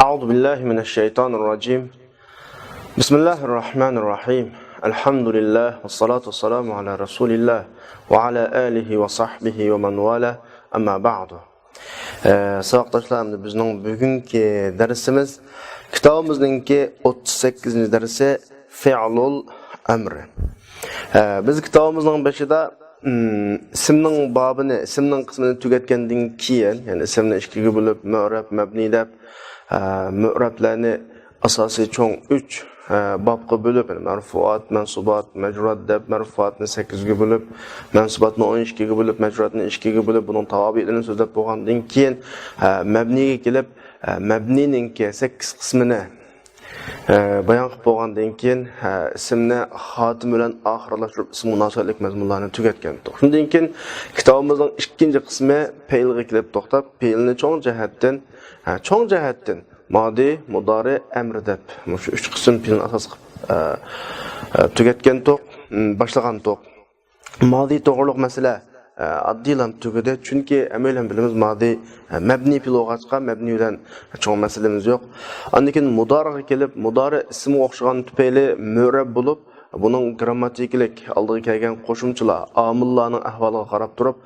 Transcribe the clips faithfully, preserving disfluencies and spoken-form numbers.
أعوذ بالله من الشيطان الرجيم. بسم الله الرحمن الرحيم. الحمد لله والصلاة والسلام على رسول الله وعلى آله وصحبه ومن والاه. أما بعد. ئە، ساۋاقداشلار، ئەمدى بىزنىڭ بۈگۈنكى دەرسىمىز كىتابىمىزنىڭكى ئوتتۇز سەككىزىنچى دەرسى، فىئلۇل ئەمر. ئە، بىز كىتابىمىزنىڭ بېشىدا، ئىم، ئىسىمنىڭ بابىنى، ئىسىمنىڭ قىسمىنى تۈگەتكەندىن كېيىن، يەنى ئىسىمنى ئىككىگە بۆلۈپ، مۇئرەب، مەبنىي دەپ، ئە، مۇئرەبلەرنى ئاساسىي چوڭ ئۈچ، ئە، بابقا بۆلۈپ، يەنى مەرفۇئات، مەنسۇبات، مەجرۇرات دەپ، مەرفۇئاتنى سەككىزگە بۆلۈپ، مەنسۇباتنى ئون ئىككىگە بۆلۈپ، مەجرۇراتنى ئىككىگە بۆلۈپ، بۇنىڭ تاۋابىئلىرىنى سۆزلەپ بولغاندىن كېيىن، ئە، مەبنىيگە كېلىپ، ئە، مەبنىينىڭكى سەككىز قىسمىنى، ئە، بايان قىلىپ بولغاندىن كېيىن، ئە، ئىسىمنى خاتىمە بىلەن ئاخىرلاشتۇرۇپ، ئىسىم مۇناسىۋەتلىك مەزمۇنلارنى تۈگەتكەنتۇق. شۇندىن كېيىن كىتابىمىزنىڭ ئىككىنچى قىسمى پېئىلغا كېلىپ توختاپ، پېئىلنى چوڭ جەھەتتىن، ئە، چوڭ جەھەتتىن مادى، مۇدارى، ئەمر دەپ مۇشۇ ئۈچ قىسىم پېئىلنى ئاساس قىلىپ، ئە، ئە، تۈگەتكەنتۇق، م، باشلىغانتۇق. مادى توغرۇلۇق مەسىلە، ئە، ئاددىيلا تۈگىدى. چۈنكى ھەممەيلەن بىلىمىز، مادى، ئە، مەبنىي پېئىل بولغاچقا، مەبنىي بىلەن چوڭ مەسىلىمىز يوق. ئاندىن كېيىن مۇدارىغا كېلىپ، مۇدارى ئىسىمغا ئوخشىغان تۈپەيلى مۇئرەب بولۇپ، بۇنىڭ گىرامماتىكىلىق ئالدىغا كەلگەن قوشۇمچىلار، ئامىللارنىڭ ئەھۋالىغا قاراپ تۇرۇپ،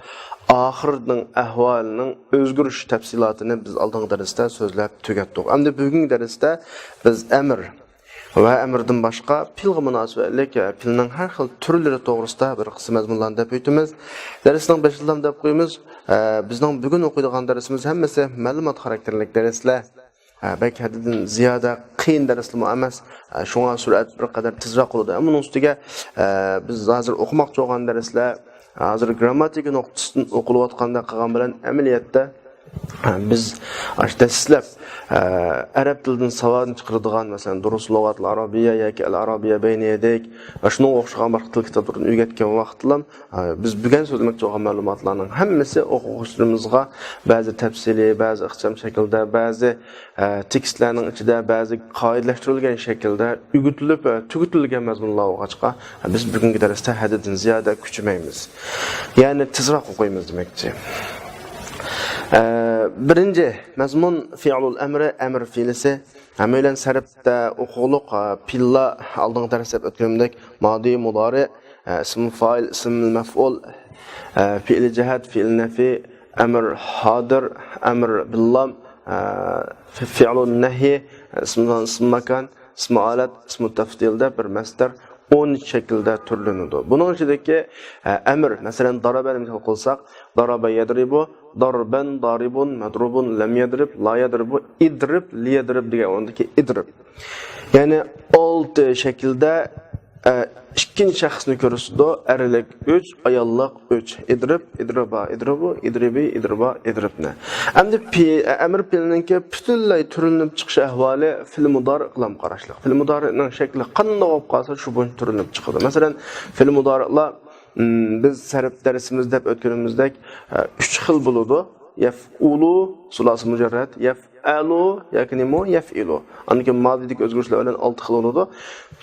ئاخىرىنىڭ ئەھۋالىنىڭ ئۆزگىرىش تەپسىلاتىنى بىز ئالدىنقى دەرستە سۆزلەپ تۈگەتتۇق. ئەمدى بۈگۈنكى دەرستە بىز ئەمر ۋە ئەمردىن باشقا پېئىلغا مۇناسىۋەتلىك، ئە، پېئىلنىڭ ھەر خىل تۈرلىرى توغرىسىدا بىر قىسىم مەزمۇنلارنى دەپ ئۆتىمىز. دەرسنىڭ بېشىدىلا دەپ قويىمىز، ئە، بىزنىڭ بۈگۈن ئوقۇيدىغان دەرسىمىز ھەممىسى مەلۇمات خاراكتېرلىك دەرسلەر. ئە، بەك ھەددىدىن زىيادە قىيىن دەرسلىمۇ ئەمەس. ئە، شۇڭا سۈرئەت بىر قەدەر تېزرەك بولىدۇ. ئەمما ئۇنىڭ ئۈستىگە، ئە، بىز ھازىر ئوقۇماقچى بولغان دەرسلەر ھازىر گىرامماتىكا نۇقتىسىدىن ئوقۇلۇۋاتقاندەك قىلغان بىلەن ئەمەلىيەتتە، ئە، بىز ئاشۇ دەسلەپ، ئە، ئەرەب تىلىدىن ساۋادنى چىقىرىدىغان، مەسىلەن، دۇرۇس لۇغەتىل ئارابىيە ياكى ئەل ئارابىيە بەينە يەدەيك ۋە شۇنىڭغا ئوخشىغان باشقا تىل كىتابلىرىنى ئۆگەتكەن ۋاقىتلام، ئە، بىز بۈگۈن سۆزلىمەكچى بولغان مەلۇماتلارنىڭ ھەممىسى ئوقۇغۇچىلىرىمىزغا بەزى تەپسىلىي، بەزى ئىخچام شەكىلدە، بەزى، ئە، تېكىستلەرنىڭ ئىچىدە بەزى قائىدىلەشتۈرۈلگەن شەكىلدە ئۆگىتىلىپ، ئە، تۈگىتىلگەن مەزمۇنلار بولغاچقا، بىز بۈگۈنكى دەرستە ھەددىدىن زىيادە كۈچىمەيمىز. يەنى تېزرەك ئوقۇيمىز دېمەكچى. ئە، بىرىنچى مەزمۇن فىئلۇل ئەمرى، ئەمر پېئىلىسى. ھەممەيلەن سەرپتە ئوقۇغلۇق، ئە، پېئىللار ئالدىنقى دەرستە ئۆتكىنىمدەك مادى، مۇدارى، ئە، ئىسمۇل فائىل، ئىسمۇل مەفئۇل، ئە، پېئىلى جەھەت، پېئىلى نەفى، ئەمر ھادىر، ئەمر بىللام، ئە، فىئلۇن نەھي، ئىسمۇ زامان، ئىسمۇ ماكان، ئىسمۇ ھالەت، ئىسمۇ تەفدىل دەپ بىر مەسدەر ئون شەكىلدە تۈرلىنىدۇ. بۇنىڭ ئىچىدىكى، ئە، ئەمر، مەسىلەن، دارابەنى مىسال قىلساق، دارابە يەدرىبۇ، داربەن، دارىبۇن، مەدرۇبۇن، لەم يەدرىب، لا يەدرىبۇ، ئىدرىب، لىيەدرىب دېگەن ئورۇندىكى ئىدرىب. يەنى ئالتە شەكىلدە، ئە، ئىككىنچى شەخسنى كۆرسىتىدۇ. ئەرلىك ئۈچ، ئاياللىق ئۈچ. ئىدرىب، ئىدرىبا، ئىدرىبۇ، ئىدرىبى، ئىدرىبا، ئىدرىبنى. ئەمدى پې-، ئەمر پېئىلنىڭكى پۈتۈنلەي تۈرلىنىپ چىقىش ئەھۋالى فېئىل مۇدارىئقىلا قاراشلىق. فېئىل مۇدارىئنىڭ شەكلى قانداق بولۇپ قالسا، شۇ بويىچە تۈرلىنىپ چىقىدۇ. مەسىلەن، فېئىل مۇدارىئلار، ئىم، بىز سەرپ دەرسىمىزدە دەپ ئۆتكىنىمىزدەك، ئە، ئۈچ خىل بولىدۇ. يەفئۇلۇ، سۇلاسى مۇجەررەد، يەفئەلۇ، ياكى نېمە، يەفئىلۇ. ئاندىن كېيىن مادىدىكى ئۆزگىرىشلەر بىلەن ئالتە خىل بولىدۇ.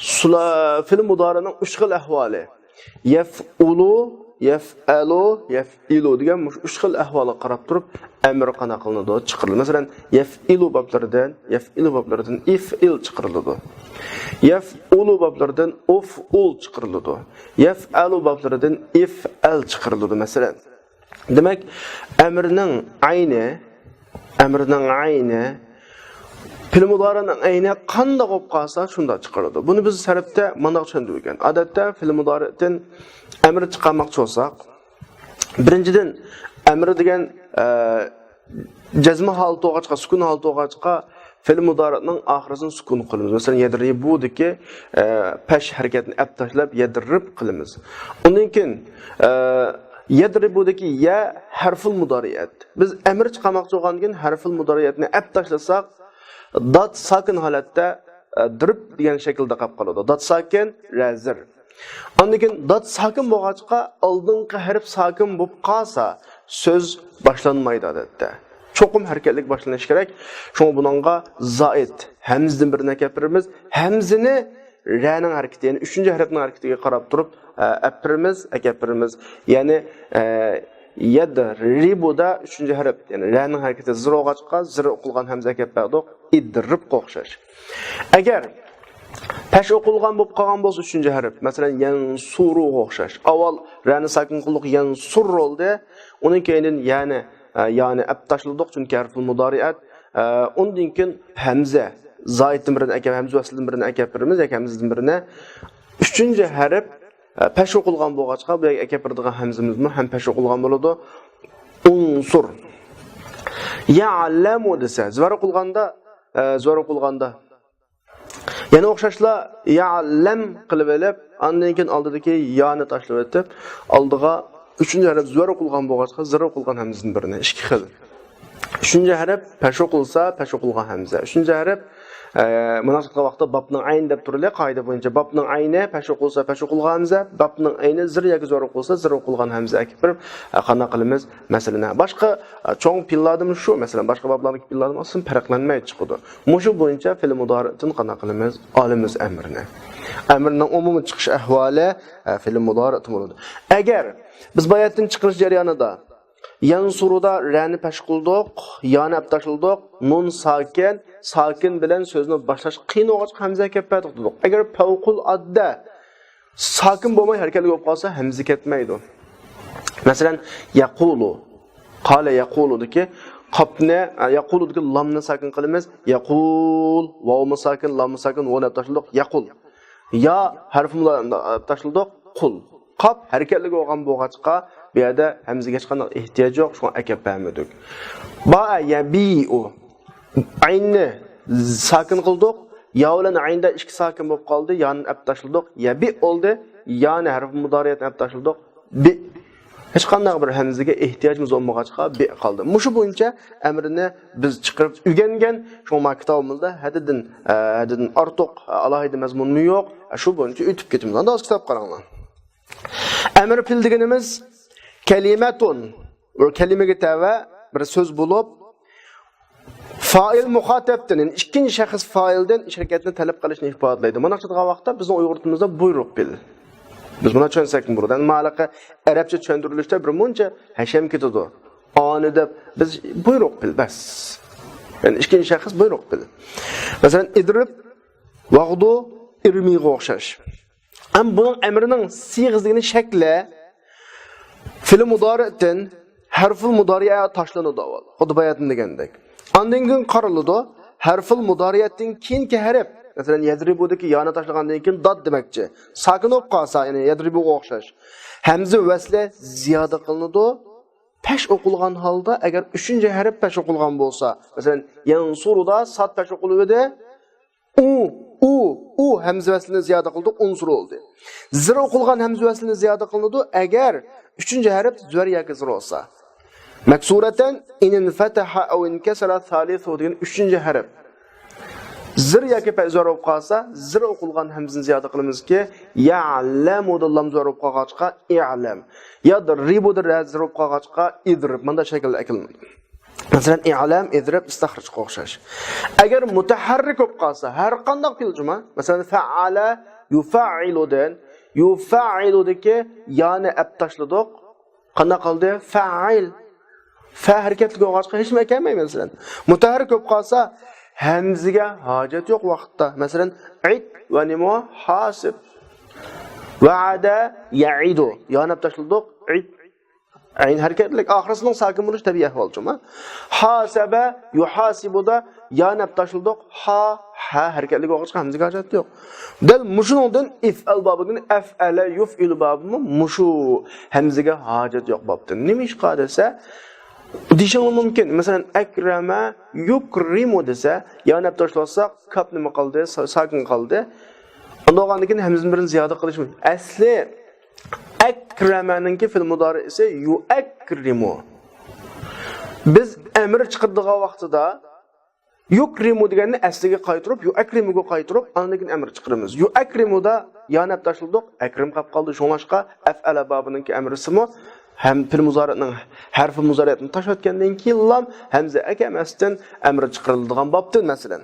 سۇلا-، فېئىل مۇدارىئنىڭ ئۈچ خىل ئەھۋالى. يەفئۇلۇ، يەفئەلۇ، يەفئىلۇ دېگەن مۇشۇ ئۈچ خىل ئەھۋالغا قاراپ تۇرۇپ ئەمر قانداق قىلىنىدۇ، چىقىرىلىدۇ. مەسىلەن، يەفئىلۇ بابلىرىدىن، يەفئىلۇ بابلىرىدىن ئىفئىل چىقىرىلىدۇ. يەفئۇلۇ بابلىرىدىن ئۇفئۇل چىقىرىلىدۇ. يەفئەلۇ بابلىرىدىن ئىفئەل چىقىرىلىدۇ، مەسىلەن. دېمەك، ئەمرنىڭ ئەينى، ئەمرنىڭ ئەينى پېئىل مۇدارىئنىڭ ئەينى قانداق بولۇپ قالسا، شۇنداق چىقىرىلىدۇ. بۇنى بىز سەرپتە مانداق چۈشەندۈرگەن. ئادەتتە پېئىل مۇدارىئتىن ئەمر چىقارماقچى بولساق، بىرىنچىدىن، ئەمر دېگەن، ئە، جەزمە ھالىتى بولغاچقا، سۈكۈن ھالىتى بولغاچقا، فېئىل مۇدارىئنىڭ ئاخىرىسىنى سۈكۈن قىلىمىز. مەسىلەن، يەدرىبۇدىكى، ئە، پەش ھەرىكەتنى ئەپ تاشلاپ، يەدرىب قىلىمىز. ئۇندىن كېيىن، ئە، يەدرىبۇدىكى يە ھەرفۇل مۇدارىئەت. بىز ئەمر چىقارماقچى بولغاندىن كېيىن ھەرفۇل مۇدارىئەتنى ئەپ تاشلىساق، دات ساكىن ھالەتتە، ئە، دىرىب دېگەن شەكىلدە قېلىپ قالىدۇ. دات ساكىن، رەزىر. ئاندىن كېيىن دات ساكىن بولغاچقا، ئالدىنقى ھەرپ ساكىن بولۇپ قالسا، سۆز باشلانمايدۇ ئادەتتە. چوقۇم ھەرىكەتلىك باشلىنىشى كېرەك. شۇڭا بۇنىڭغا زائىد ھەمزىدىن بىرنى ئەكەپ بېرىمىز. ھەمزىنى رەنىڭ ھەرىكىتى، يەنى ئۈچىنچى ھەرپنىڭ ھەرىكىتىگە قاراپ تۇرۇپ، ئە، ئەپ بېرىمىز، ئەكەپ بېرىمىز. يەنى، ئە، يەدرىبۇدا ئۈچىنچى ھەرپ، يەنى رەنىڭ ھەرىكىتى زىر بولغاچقا، زىر ئوقۇلغان ھەمزە ئەكەپ بەردۇق. ئىدرىبقا ئوخشاش. ئەگەر پەش ئوقۇلغان بولۇپ قالغان بولسا ئۈچىنچى ھەرپ، مەسىلەن، يەنسۇرۇغا ئوخشاش. ئاۋۋال رەنى ساكىن قىلدۇق، يەنسۇر بولدى. ئۇنىڭ كەينىدىن يەنى، ئە، يانى ئەپ تاشلىدۇق، چۈنكى ھەرفۇل مۇدارىئەت. ئە، ئۇندىن كېيىن ھەمزە، زايىدتىن بىرنى ئەكەپ، ھەمزە ۋەسلىدىن بىرنى ئەكەپ بېرىمىز ياكى ھەمزىدىن بىرنى. ئۈچىنچى ھەرپ، ئە، پەش ئوقۇلغان بولغاچقا، بۇ يەرگە ئەكەپ بېرىدىغان ھەمزىمىزمۇ ھەم پەش ئوقۇلغان بولىدۇ. ئۇنسۇر. يەلەمۇ دېسە، زىۋەر ئوقۇلغاندا، ئە، زىۋەر ئوقۇلغاندا، يەنە ئوخشاشلا يەلەم قىلىۋېلىپ، ئاندىن كېيىن ئالدىدىكى يانى تاشلىۋېتىپ، ئالدىغا ئۈچىنچى ھەرپ زىۋەر ئوقۇلغان بولغاچقا، زىر ئوقۇلغان ھەمزىدىن بىرنى، ئىككى خىل. ئۈچىنچى ھەرپ پەش ئوقۇلسا، پەش ئوقۇلغان ھەمزە. ئۈچىنچى ھەرپ، ئە، مۇناسىۋەتلىك ۋاقىتتا بابنىڭ ئەينى دەپ تۇرىلى، قائىدە بويىچە بابنىڭ ئەينى پەش ئوقۇلسا، پەش ئوقۇلغان ھەمزە، بابنىڭ ئەينى زىر ياكى زىۋەر ئوقۇلسا، زىر ئوقۇلغان ھەمزە ئەكىپ بېرىپ، ئە، قانداق قىلىمىز؟ مەسىلىنى. باشقا، ئە، چوڭ پېئىللاردىمۇ شۇ، مەسىلەن، باشقا بابلاردىكى پېئىللاردىمۇ ئاساسەن پەرقلەنمەي چىقىدۇ. مۇشۇ بويىچە فېئىل مۇدارىئتىن قانداق قىلىمىز؟ ئالىمىز ئەمرىنى. ئەمرنىڭ ئومۇمىي چىقىش ئەھۋالى، ئە، فېئىل مۇدارىئتىن بولىدۇ. ئەگەر بىز باياتىن چىقىرىش جەريانىدا يەنسۇرۇدا رەنى پەش قىلدۇق، يانى ئەپ تاشلىدۇق، نۇن ساكىن، ساكىن بىلەن سۆزنى باشلاش قىيىن بولغاچقا ھەمزە ئەكەپ بەردۇق دېدۇق. ئەگەر پەۋقۇلئاددە ساكىن بولماي ھەرىكەتلىك بولۇپ قالسا ھەمزە كەتمەيدۇ. مەسىلەن، يەقۇلۇ، قالە يەقۇلۇدىكى قاپنى، ئە، يەقۇلۇدىكى لامنى ساكىن قىلىمىز. يەقۇل، ۋاۋمۇ ساكىن، لاممۇ ساكىن، ۋونى ئەپ تاشلىدۇق. يەقۇل. يا ھەرپى مۇلازىمنى ئەپ تاشلىدۇق. قۇل. قاپ ھەرىكەتلىك بولغان بولغاچقا، بۇ يەردە ھەمزىگە ھېچقانداق ئېھتىياج يوق، شۇڭا ئەكەپ بەرمىدۇق. باء يەبىئۇ. ئەيننى ساكىن قىلدۇق. يا بىلەن ئەيندا ئىككى ساكىن بولۇپ قالدى. يانى ئەپ تاشلىدۇق. يەبىئ بولدى. يانى ھەرپى مۇدارىئەتنى ئەپ تاشلىدۇق. بىئ. ھېچقانداق بىر ھەمزىگە ئېھتىياجىمىز بولمىغاچقا، بىئ قالدى. مۇشۇ بويىچە ئەمرىنى بىز چىقىرىپ ئۆگەنگەن. شۇڭا ما كىتابىمىزدا ھەددىدىن، ئە، ھەددىدىن ئارتۇق، ئە، ئالاھىدە مەزمۇنمۇ يوق. ئە، شۇ بويىچە ئۆتۈپ كېتىمىز. ئاندىن كىتاب قاراڭلار. ئەمر پېئىل دېگىنىمىز كەلىمەتۇن، بىر كەلىمىگە تەۋە بىر سۆز بولۇپ، فائىل مۇخاتەبتىن، يەنى ئىككىنچى شەخس فائىلدىن ھەرىكەتنى تەلەپ قىلىشنى ئىپادىلەيدۇ. مۇنداق چىقىدىغان ۋاقىتتا بىزنىڭ ئۇيغۇر تىلىمىزدا بۇيرۇق پېئىل. بىز بۇنى چۈشەنسەكمۇ بولىدۇ. ئەمما ھېلىقى ئەرەبچە چۈشەندۈرۈلۈشتە بىر مۇنچە ھەشەم كېتىدۇ. ئانى دەپ بىز بۇيرۇق پېئىل، بەس. يەنى ئىككىنچى شەخس بۇيرۇق پېئىل. مەسىلەن، ئىدرىب، ۋاغدۇ، ئىرمىغا ئوخشاش. ئەمما بۇنىڭ ئەمرىنىڭ سىيغىسى دېگىنى شەكلى فېئىل مۇدارىئتىن ھەرفۇل مۇدارىئە تاشلىنىدۇ ئاۋۋال. خۇددى باياتىن دېگەندەك. ئاندىن كېيىن قارىلىدۇ، ھەرفۇل مۇدارىئەتتىن كېيىنكى ھەرپ، مەسىلەن، يەدرىبۇدىكى يانى تاشلىغاندىن كېيىن داد دېمەكچى. ساكىن بولۇپ قالسا، يەنى يەدرىبۇغا ئوخشاش. ھەمزە ۋەسلى زىيادە قىلىنىدۇ. پەش ئوقۇلغان ھالدا، ئەگەر ئۈچىنچى ھەرپ پەش ئوقۇلغان بولسا، مەسىلەن، يەنسۇرۇدا ساد پەش ئوقۇلۇۋىدى. ئۇ، ئۇ، ئۇ ھەمزە ۋەسلىنى زىيادە قىلدۇق، ئۇنسۇر بولدى. زىر ئوقۇلغان ھەمزە ۋەسلىنى زىيادە قىلىنىدۇ، ئەگەر ئۈچىنچى ھەرپ زىۋەر ياكى زىر بولسا. مەكسۇرەتەن ئىنىنفەتەھە ئەۋ ئىنكەسەرە سالىسۇ دېگەن ئۈچىنچى ھەرپ زىر ياكى پە-، زىر بولۇپ قالسا، زىر ئوقۇلغان ھەمزىنى زىيادە قىلىمىزكى، يەلەمۇدا لام زىر بولۇپ قالغاچقا، ئىلەم. يەدرىبۇدا رە زىر بولۇپ قالغاچقا، ئىدرىب. مۇنداق شەكىلدە ئەكېلىنىدۇ. مەسىلەن، ئىلەم، ئىدرىب، ئىستەخرىجقا ئوخشاش. ئەگەر مۇتەھەررىك بولۇپ قالسا، ھەر قانداق پېئىل جۇما، مەسىلەن، فەئەلە يۇفەئىلۇدىن، يۇفەئىلۇدىكى يانى ئەپ تاشلىدۇق. قانداق قالدى؟ فەئىل. فە ھەرىكەتلىك بولغاچقا ھېچنېمە ئەكەلمەيمىز، مەسىلەن. مۇتەھەررىك بولۇپ قالسا، ھەمزىگە ھاجەت يوق ۋاقىتتا. مەسىلەن، ئىد ۋە نېمە؟ ھاسىب. ۋەئەدە يەئىدۇ. يانى ئەپ تاشلىدۇق. ئىد. ئەين ھەرىكەتلىك، ئاخىرسىنىڭ ساكىن بولۇشى تەبىئىي ئەھۋال جۇما. ھاسەبە يۇھاسىبۇدا يانى ئەپ تاشلىدۇق. ھا، ھە ھەرىكەتلىك بولغاچقا ھەمزىگە ھاجەت يوق. دەل مۇشۇنىڭدىن ئىفئەل بابىدىن ئەفئەلە يۇفئىلۇ بابىمۇ مۇشۇ ھەمزىگە ھاجەت يوق بابتىن. نېمىشقا دېسە، دېيىشىڭلار مۇمكىن. مەسىلەن، ئەكرەمە يۇكرىمۇ دېسە، يانى ئەپ تاشلىۋاتساق، كاپ نېمە قالدى؟ سا-، ساكىن قالدى. ئۇنداق بولغاندىن كېيىن ھەمزىنى بىرنى زىيادە قىلىش مۇمكىن. ئەسلى ئەكرەمەنىڭكى فېئىل مۇدارىئىسى يۇئەكرىمۇ. بىز ئەمر چىقىرىدىغان ۋاقتىدا يۇكرىمۇ دېگەننى ئەسلىگە قايتۇرۇپ، يۇئەكرىمۇگە قاقتۇرۇپ، ئاندىن كېيىن ئەمر چىقىرىمىز. يۇئەكرىمۇدا يانى ئەپ تاشلىدۇق، ئەكرىم قاپ قالدى. شۇڭلاشقا ئەفئەلە بابىنىڭكى ئەمرىسىمۇ ھەم فېئىل مۇزارىئنىڭ ھەرپى مۇزارىئنى تاشلىۋەتكەندىن كېيىنلا ھەمزە ئەكەلمەستىن ئەمر چىقىرىلىدىغان بابتىن، مەسىلەن.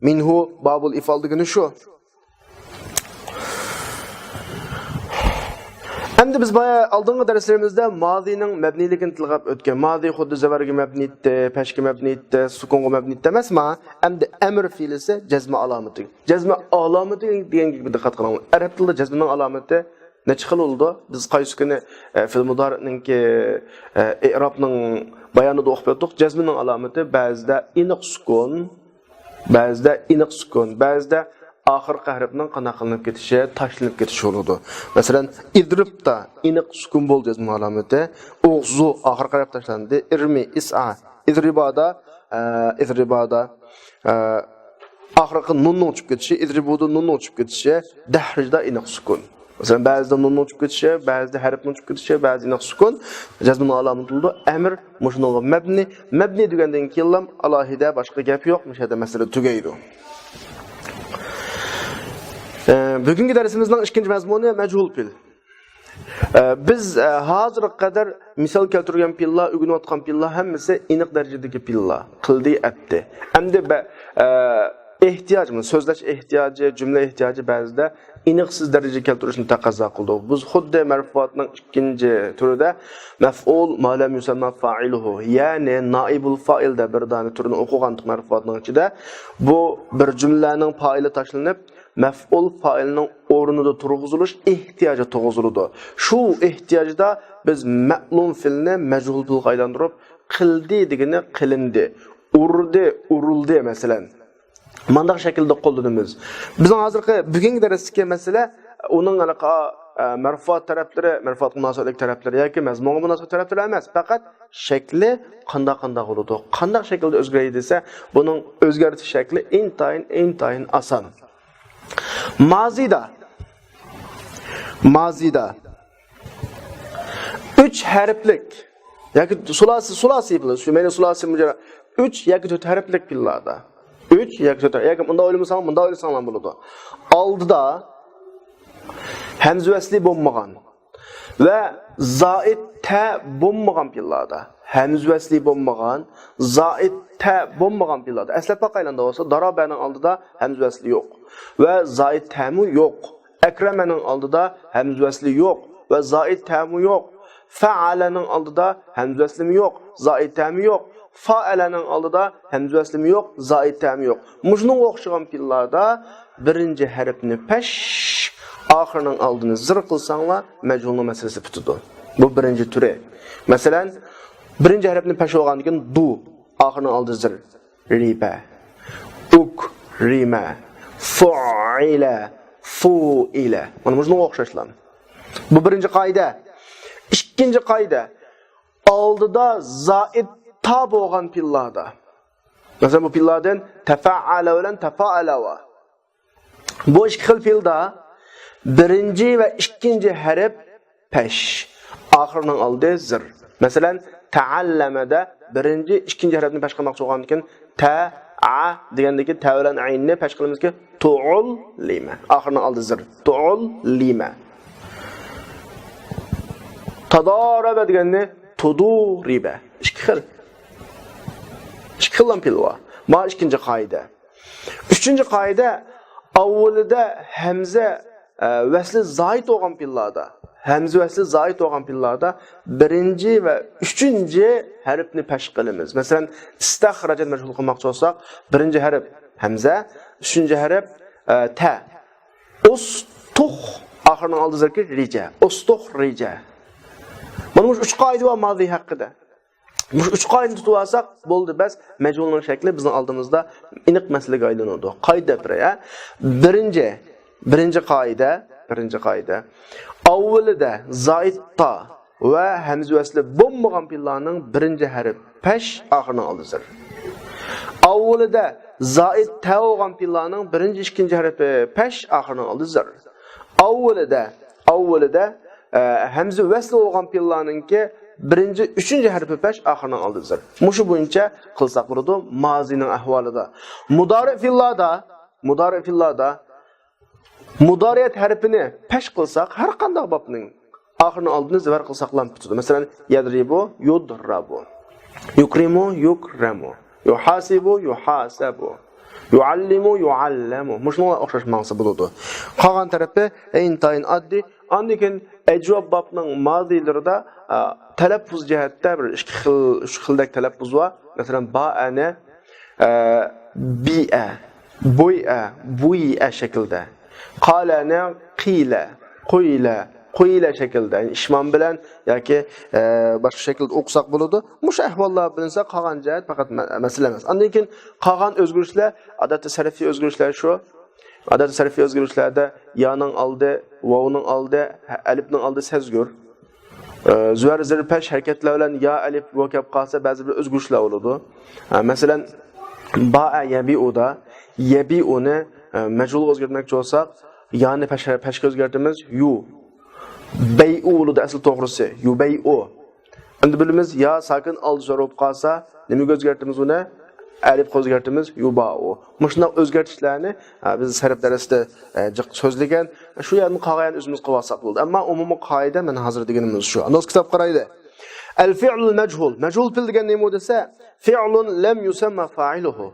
مىنھۇ بابۇل ئىفئال دېگىنى شۇ. ئەمدى بىز بايا ئالدىنقى دەرسلىرىمىزدە مازىنىڭ مەبنىيلىكىنى تىلغاپ ئۆتكەن. مازى خۇددى زەۋەرگە مەبنىيتتى، پەشكە مەبنىيتتى، سۇكۇنغا مەبنىيتتى ئەمەس، ما ئەمدى ئەمر فېئلىسى جەزمە ئالامىتى. جەزمە ئالامىتى دېگەن گەپكە دىققەت قىلىڭلار. ئەرەب تىلىدا جەزمىنىڭ ئالامىتى نەچچە خىل بولىدۇ؟ بىز قايسى كۈنى، ئە، فېئىل مۇدارىئنىڭكى، ئە، ئېئرابنىڭ بايانىدا ئوقۇپ ئۆتتۇق. جەزمىنىڭ ئالامىتى بەزىدە ئېنىق سۇكۇن، بەزىدە ئېنىق سۇكۇن، بەزىدە ئاخىرقى ھەرپنىڭ قانداق قىلىنىپ كېتىشى، تاشلىنىپ كېتىشى بولىدۇ. مەسىلەن، ئىدرىبتا ئېنىق سۇكۇن بولدى جەزمە ئالامىتى. ئۇغزۇ ئاخىرقى ھەرپ تاشلاندى. ئىرمى، ئىسئا، ئىدرىبادا، ئە، ئىدرىبادا، ئە، ئاخىرقى نۇننىڭ چۈشۈپ كېتىشى، ئىدرىبۇدا نۇننىڭ چۈشۈپ كېتىشى، دەھرىجدا ئېنىق سۇكۇن. مەسىلەن، بەزىدە نۇننىڭ چۈشۈپ كېتىشى، بەزىدە ھەرپنىڭ چۈشۈپ كېتىشى، بەزىدە ئېنىق سۇكۇن جەزمىنىڭ ئالامىتى بولىدۇ. ئەمر مۇشۇنىڭغا مەبنى. مەبنى دېگەندىن كېيىنلا ئالاھىدە باشقا گەپ يوق، مۇشۇ يەردە مەسىلە تۈگەيدۇ. ئە، بۈگۈنكى دەرسىمىزنىڭ ئىككىنچى مەزمۇنى مەجھۇل پېئىل. ئە، بىز، ئە، ھازىرغا قەدەر مىسال كەلتۈرگەن پېئىللار، ئۆگىنىۋاتقان پېئىللار ھەممىسى ئېنىق دەرىجىدىكى پېئىللار. قىلدى، ئەتتى. ئەمدى بە-، ئە، ئېھتىياج، سۆزلەش ئېھتىياجى، جۈملە ئېھتىياجى بەزىدە ئېنىقسىز دەرىجىگە كەلتۈرۈشنى تەقەززا قىلىدۇ. بىز خۇددى مەرفۇئاتنىڭ ئىككىنچى تۈرىدە مەفئۇل ما لەم يۇسەممە فائىلۇھۇ، يەنى نائىبۇل فائىل دە بىر دانە تۈرنى ئوقۇغانتۇق مەرفۇئاتنىڭ ئىچىدە. بۇ بىر جۈملەنىڭ پائىلى تاشلىنىپ، مەفئۇل فائىلنىڭ ئورنىدا تۇرغۇزۇلۇش ئېھتىياجى تۇغۇزۇلىدۇ. شۇ ئېھتىياجدا بىز مەلۇم پېئىلنى مەجھۇل پېئىلغا ئايلاندۇرۇپ، قىلدى دېگىنى قىلىندى، ئۇردى، ئۇرۇلدى، مەسىلەن. مانداق شەكىلدە قوللىنىمىز. بىزنىڭ ھازىرقى بۈگۈنكى دەرستىكى مەسىلە ئۇنىڭ ھېلىقى، ئە، مەرفۇئات تەرەپلىرى، مەرفۇئاتقا مۇناسىۋەتلىك تەرەپلىرى ياكى مەزمۇنغا مۇناسىۋەت تەرەپلىرى ئەمەس، پەقەت شەكلى قانداق قانداق بولىدۇ، قانداق شەكىلدە ئۆزگىرەيدۇ دېسە، بۇنىڭ ئۆزگەرتىش شەكلى ئىنتايىن، ئىنتايىن ئاسان. مازىدا، مازىدا ئۈچ ھەرپلىك ياكى سۇلاسى، سۇلاسى پېئىل، شۇ مەيلى سۇلاسى مۇجەررەد، ئۈچ ياكى تۆت ھەرپلىك پېئىللاردا. ئۈچ ياكى تۆت، ياكى مۇنداق ئويلىمىساڭ، مۇنداق ئويلىساڭلار بولىدۇ. ئالدىدا ھەمزە ۋەسلى بولمىغان ۋە زائىد تە بولمىغان پېئىللاردا. ھەمزە ۋەسلى بولمىغان، زائىد تە بولمىغان پېئىللاردا. ئەسلەپ باقايلى ئەمدى بولسا، دارابەنىڭ ئالدىدا ھەمزە ۋەسلى يوق ۋە زائىد تەمۇ يوق. ئەكرەمەنىڭ ئالدىدا ھەمزە ۋەسلى يوق ۋە زائىد تەمۇ يوق. فەئەلەنىڭ ئالدىدا ھەمزە ۋەسلىمۇ يوق، زائىد تەمۇ يوق. فائەلەنىڭ ئالدىدا ھەمزە ۋەسلىمۇ يوق، زائىد تەمۇ يوق. مۇشۇنىڭغا ئوخشىغان پېئىللاردا بىرىنچى ھەرپنى پەش، ئاخىرىنىڭ ئالدىنى زىر قىلساڭلار، مەجھۇلنىڭ مەسىلىسى پۈتىدۇ. بۇ بىرىنچى تۈرى. مەسىلەن، بىرىنچى ھەرپنى پەش بولغاندىن كېيىن دۇ، ئاخىرىنىڭ ئالدى زىر. رىبە. ئۇك، رىمە. فۇئىلە، فۇئىلە. مانا مۇشۇنىڭغا ئوخشاشلا. بۇ بىرىنچى قائىدە. ئىككىنچى قائىدە. ئالدىدا زائىد تا بولغان پېئىللاردا. مەسىلەن، بۇ پېئىللاردىن تەفەئەلە بىلەن تەفائەلە بار. بۇ ئىككى خىل پېئىلدا بىرىنچى ۋە ئىككىنچى ھەرپ پەش، ئاخىرىنىڭ ئالدى زىر. مەسىلەن، تەئەللەمەدە بىرىنچى، ئىككىنچى ھەرپنى پەش قىلماقچى بولغاندىكىن، تە، ئا دېگەندىكى تە بىلەن ئەيننى پەش قىلىمىزكى، تۇئۇللىمە. ئاخىرىنىڭ ئالدى زىر. تۇئۇللىمە. تادارەبە دېگەننى تۇدۇرىبە. ئىككى خىل. ئىككى خىل پېئىل بار. ما ئىككىنچى قائىدە. ئۈچىنچى قائىدە، ئاۋۋىلىدا ھەمزە، ئە، ۋەسلى زايىد بولغان پېئىللاردا، ھەمزە ۋەسلى زايىد بولغان پېئىللاردا بىرىنچى ۋە ئۈچىنچى ھەرپنى پەش قىلىمىز. مەسىلەن، ئىستەخرەجەنى مەجھۇل قىلماقچى بولساق، بىرىنچى ھەرپ ھەمزە، ئۈچىنچى ھەرپ، ئە، تە. ئۇستۇخ، ئاخىرىنىڭ ئالدى زىركى رىجە. ئۇستۇخ رىجە. مانا مۇشۇ ئۈچ قائىدە بار مازى ھەققىدە. مۇشۇ ئۈچ قائىدىنى تۇتۇپ ئالساق بولدى، بەس، مەجھۇلنىڭ شەكلى بىزنىڭ ئالدىمىزدا ئېنىق مەسىلىگە ئايلىنىدۇ. قائىدە دەپ بېرەي، ھە؟ بىرىنچى، بىرىنچى قائىدە، بىرىنچى قائىدە. ئاۋۋىلىدا زايىد تا ۋە ھەمزە ۋەسلى بولمىغان پېئىللارنىڭ بىرىنچى ھەرپ پەش، ئاخىرىنىڭ ئالدى زىر. ئاۋۋىلىدا زايىد تە بولغان پېئىللارنىڭ بىرىنچى، ئىككىنچى ھەرپى پەش، ئاخىرىنىڭ ئالدى زىر. ئاۋۋىلىدا، ئاۋۋىلىدا، ئە، ھەمزە ۋەسلى بولغان پېئىللارنىڭكى بىرىنچى، ئۈچىنچى ھەرپى پەش، ئاخىرىنىڭ ئالدى زىر. مۇشۇ بويىچە قىلساق بولىدۇ مازىنىڭ ئەھۋالىدا. مۇدارىئ پېئىللاردا، مۇدارىئ پېئىللاردا مۇدارىئەت ھەرپىنى پەش قىلساق، ھەر قانداق بابنىڭ ئاخىرىنىڭ ئالدىنى زىۋەر قىلساقلا پۈتىدۇ. مەسىلەن، يەدرىبۇ، يۇدرەبۇ. يۇكرىمۇ، يۇكرەمۇ. يۇھاسىبۇ، يۇھاسەبۇ. يۇئەللىمۇ، يۇئەللەمۇ. مۇشۇنىڭغا ئوخشاش ماڭسا بولىدۇ. قالغان تەرىپى ئىنتايىن ئاددىي. ئاندىن كېيىن ئەجۋاب بابنىڭ مازىيلىرىدا، ئە، تەلەپپۇز جەھەتتە بىر ئىككى خىل، ئۈچ خىلدەك تەلەپپۇز بار. مەسىلەن، بائەنى، ئە، بىئە، بۇيئە، بۇيئە شەكلىدە. قالەنى قىلە، قۇيلە، قۇيلە شەكلىدە. يەنى ئىشمام بىلەن ياكى، ئە، باشقا شەكىلدە ئوقۇساق بولىدۇ. مۇشۇ ئەھۋاللار بىلىنسە، قالغان جەھەت پەقەت مە-، مەسىلە ئەمەس. ئاندىن كېيىن قالغان ئۆزگىرىشلەر، ئادەتتە سەرپىي ئۆزگىرىشلەر شۇ. ئادەتتە سەرپىي ئۆزگىرىشلەردە يانىڭ ئالدى، ۋاۋنىڭ ئالدى، ھە-، ئەلىپنىڭ ئالدى سەزگۈر. ئە، زۆر زىر پەش ھەرىكەتلەر بىلەن يا ئەلىپ ۋاۋ كەپ قالسا، بەزى بىر ئۆزگىرىشلەر بولىدۇ. ئە، مەسىلەن، بائە يەبىئۇدا، يەبىئۇنى، ئە، مەجھۇلغا ئۆزگەرتمەكچى بولساق، يانى پەش-، پەشكە ئۆزگەرتىمىز، يۇ. بەيئۇ بولىدۇ ئەسلى توغرىسى، يۇبەيئۇ. ئەمدى بىلىمىز، يا ساكىن ئالدى زۆر بولۇپ قالسا، نېمىگە ئۆزگەرتىمىز ئۇنى؟ ئەلىپقا ئۆزگەرتىمىز، يۇبائۇ. مۇشۇنداق ئۆزگەرتىشلەرنى، ھە، بىز سەرپ دەرسىدە، ئە، جىق سۆزلىگەن. شۇ يەردىن قالغان يەرنى ئۆزىمىز قىلىۋالساق بولدى. ئەمما ئومۇمىي قائىدە مانا ھازىر دېگىنىمىز شۇ. ئاندىن كىتاب قارايلى. ئەل فىئلۇل مەجھۇل. مەجھۇل پېئىل دېگەن نېمە دېسە، فىئلۇن لەم يۇسەممە فائىلۇھۇ.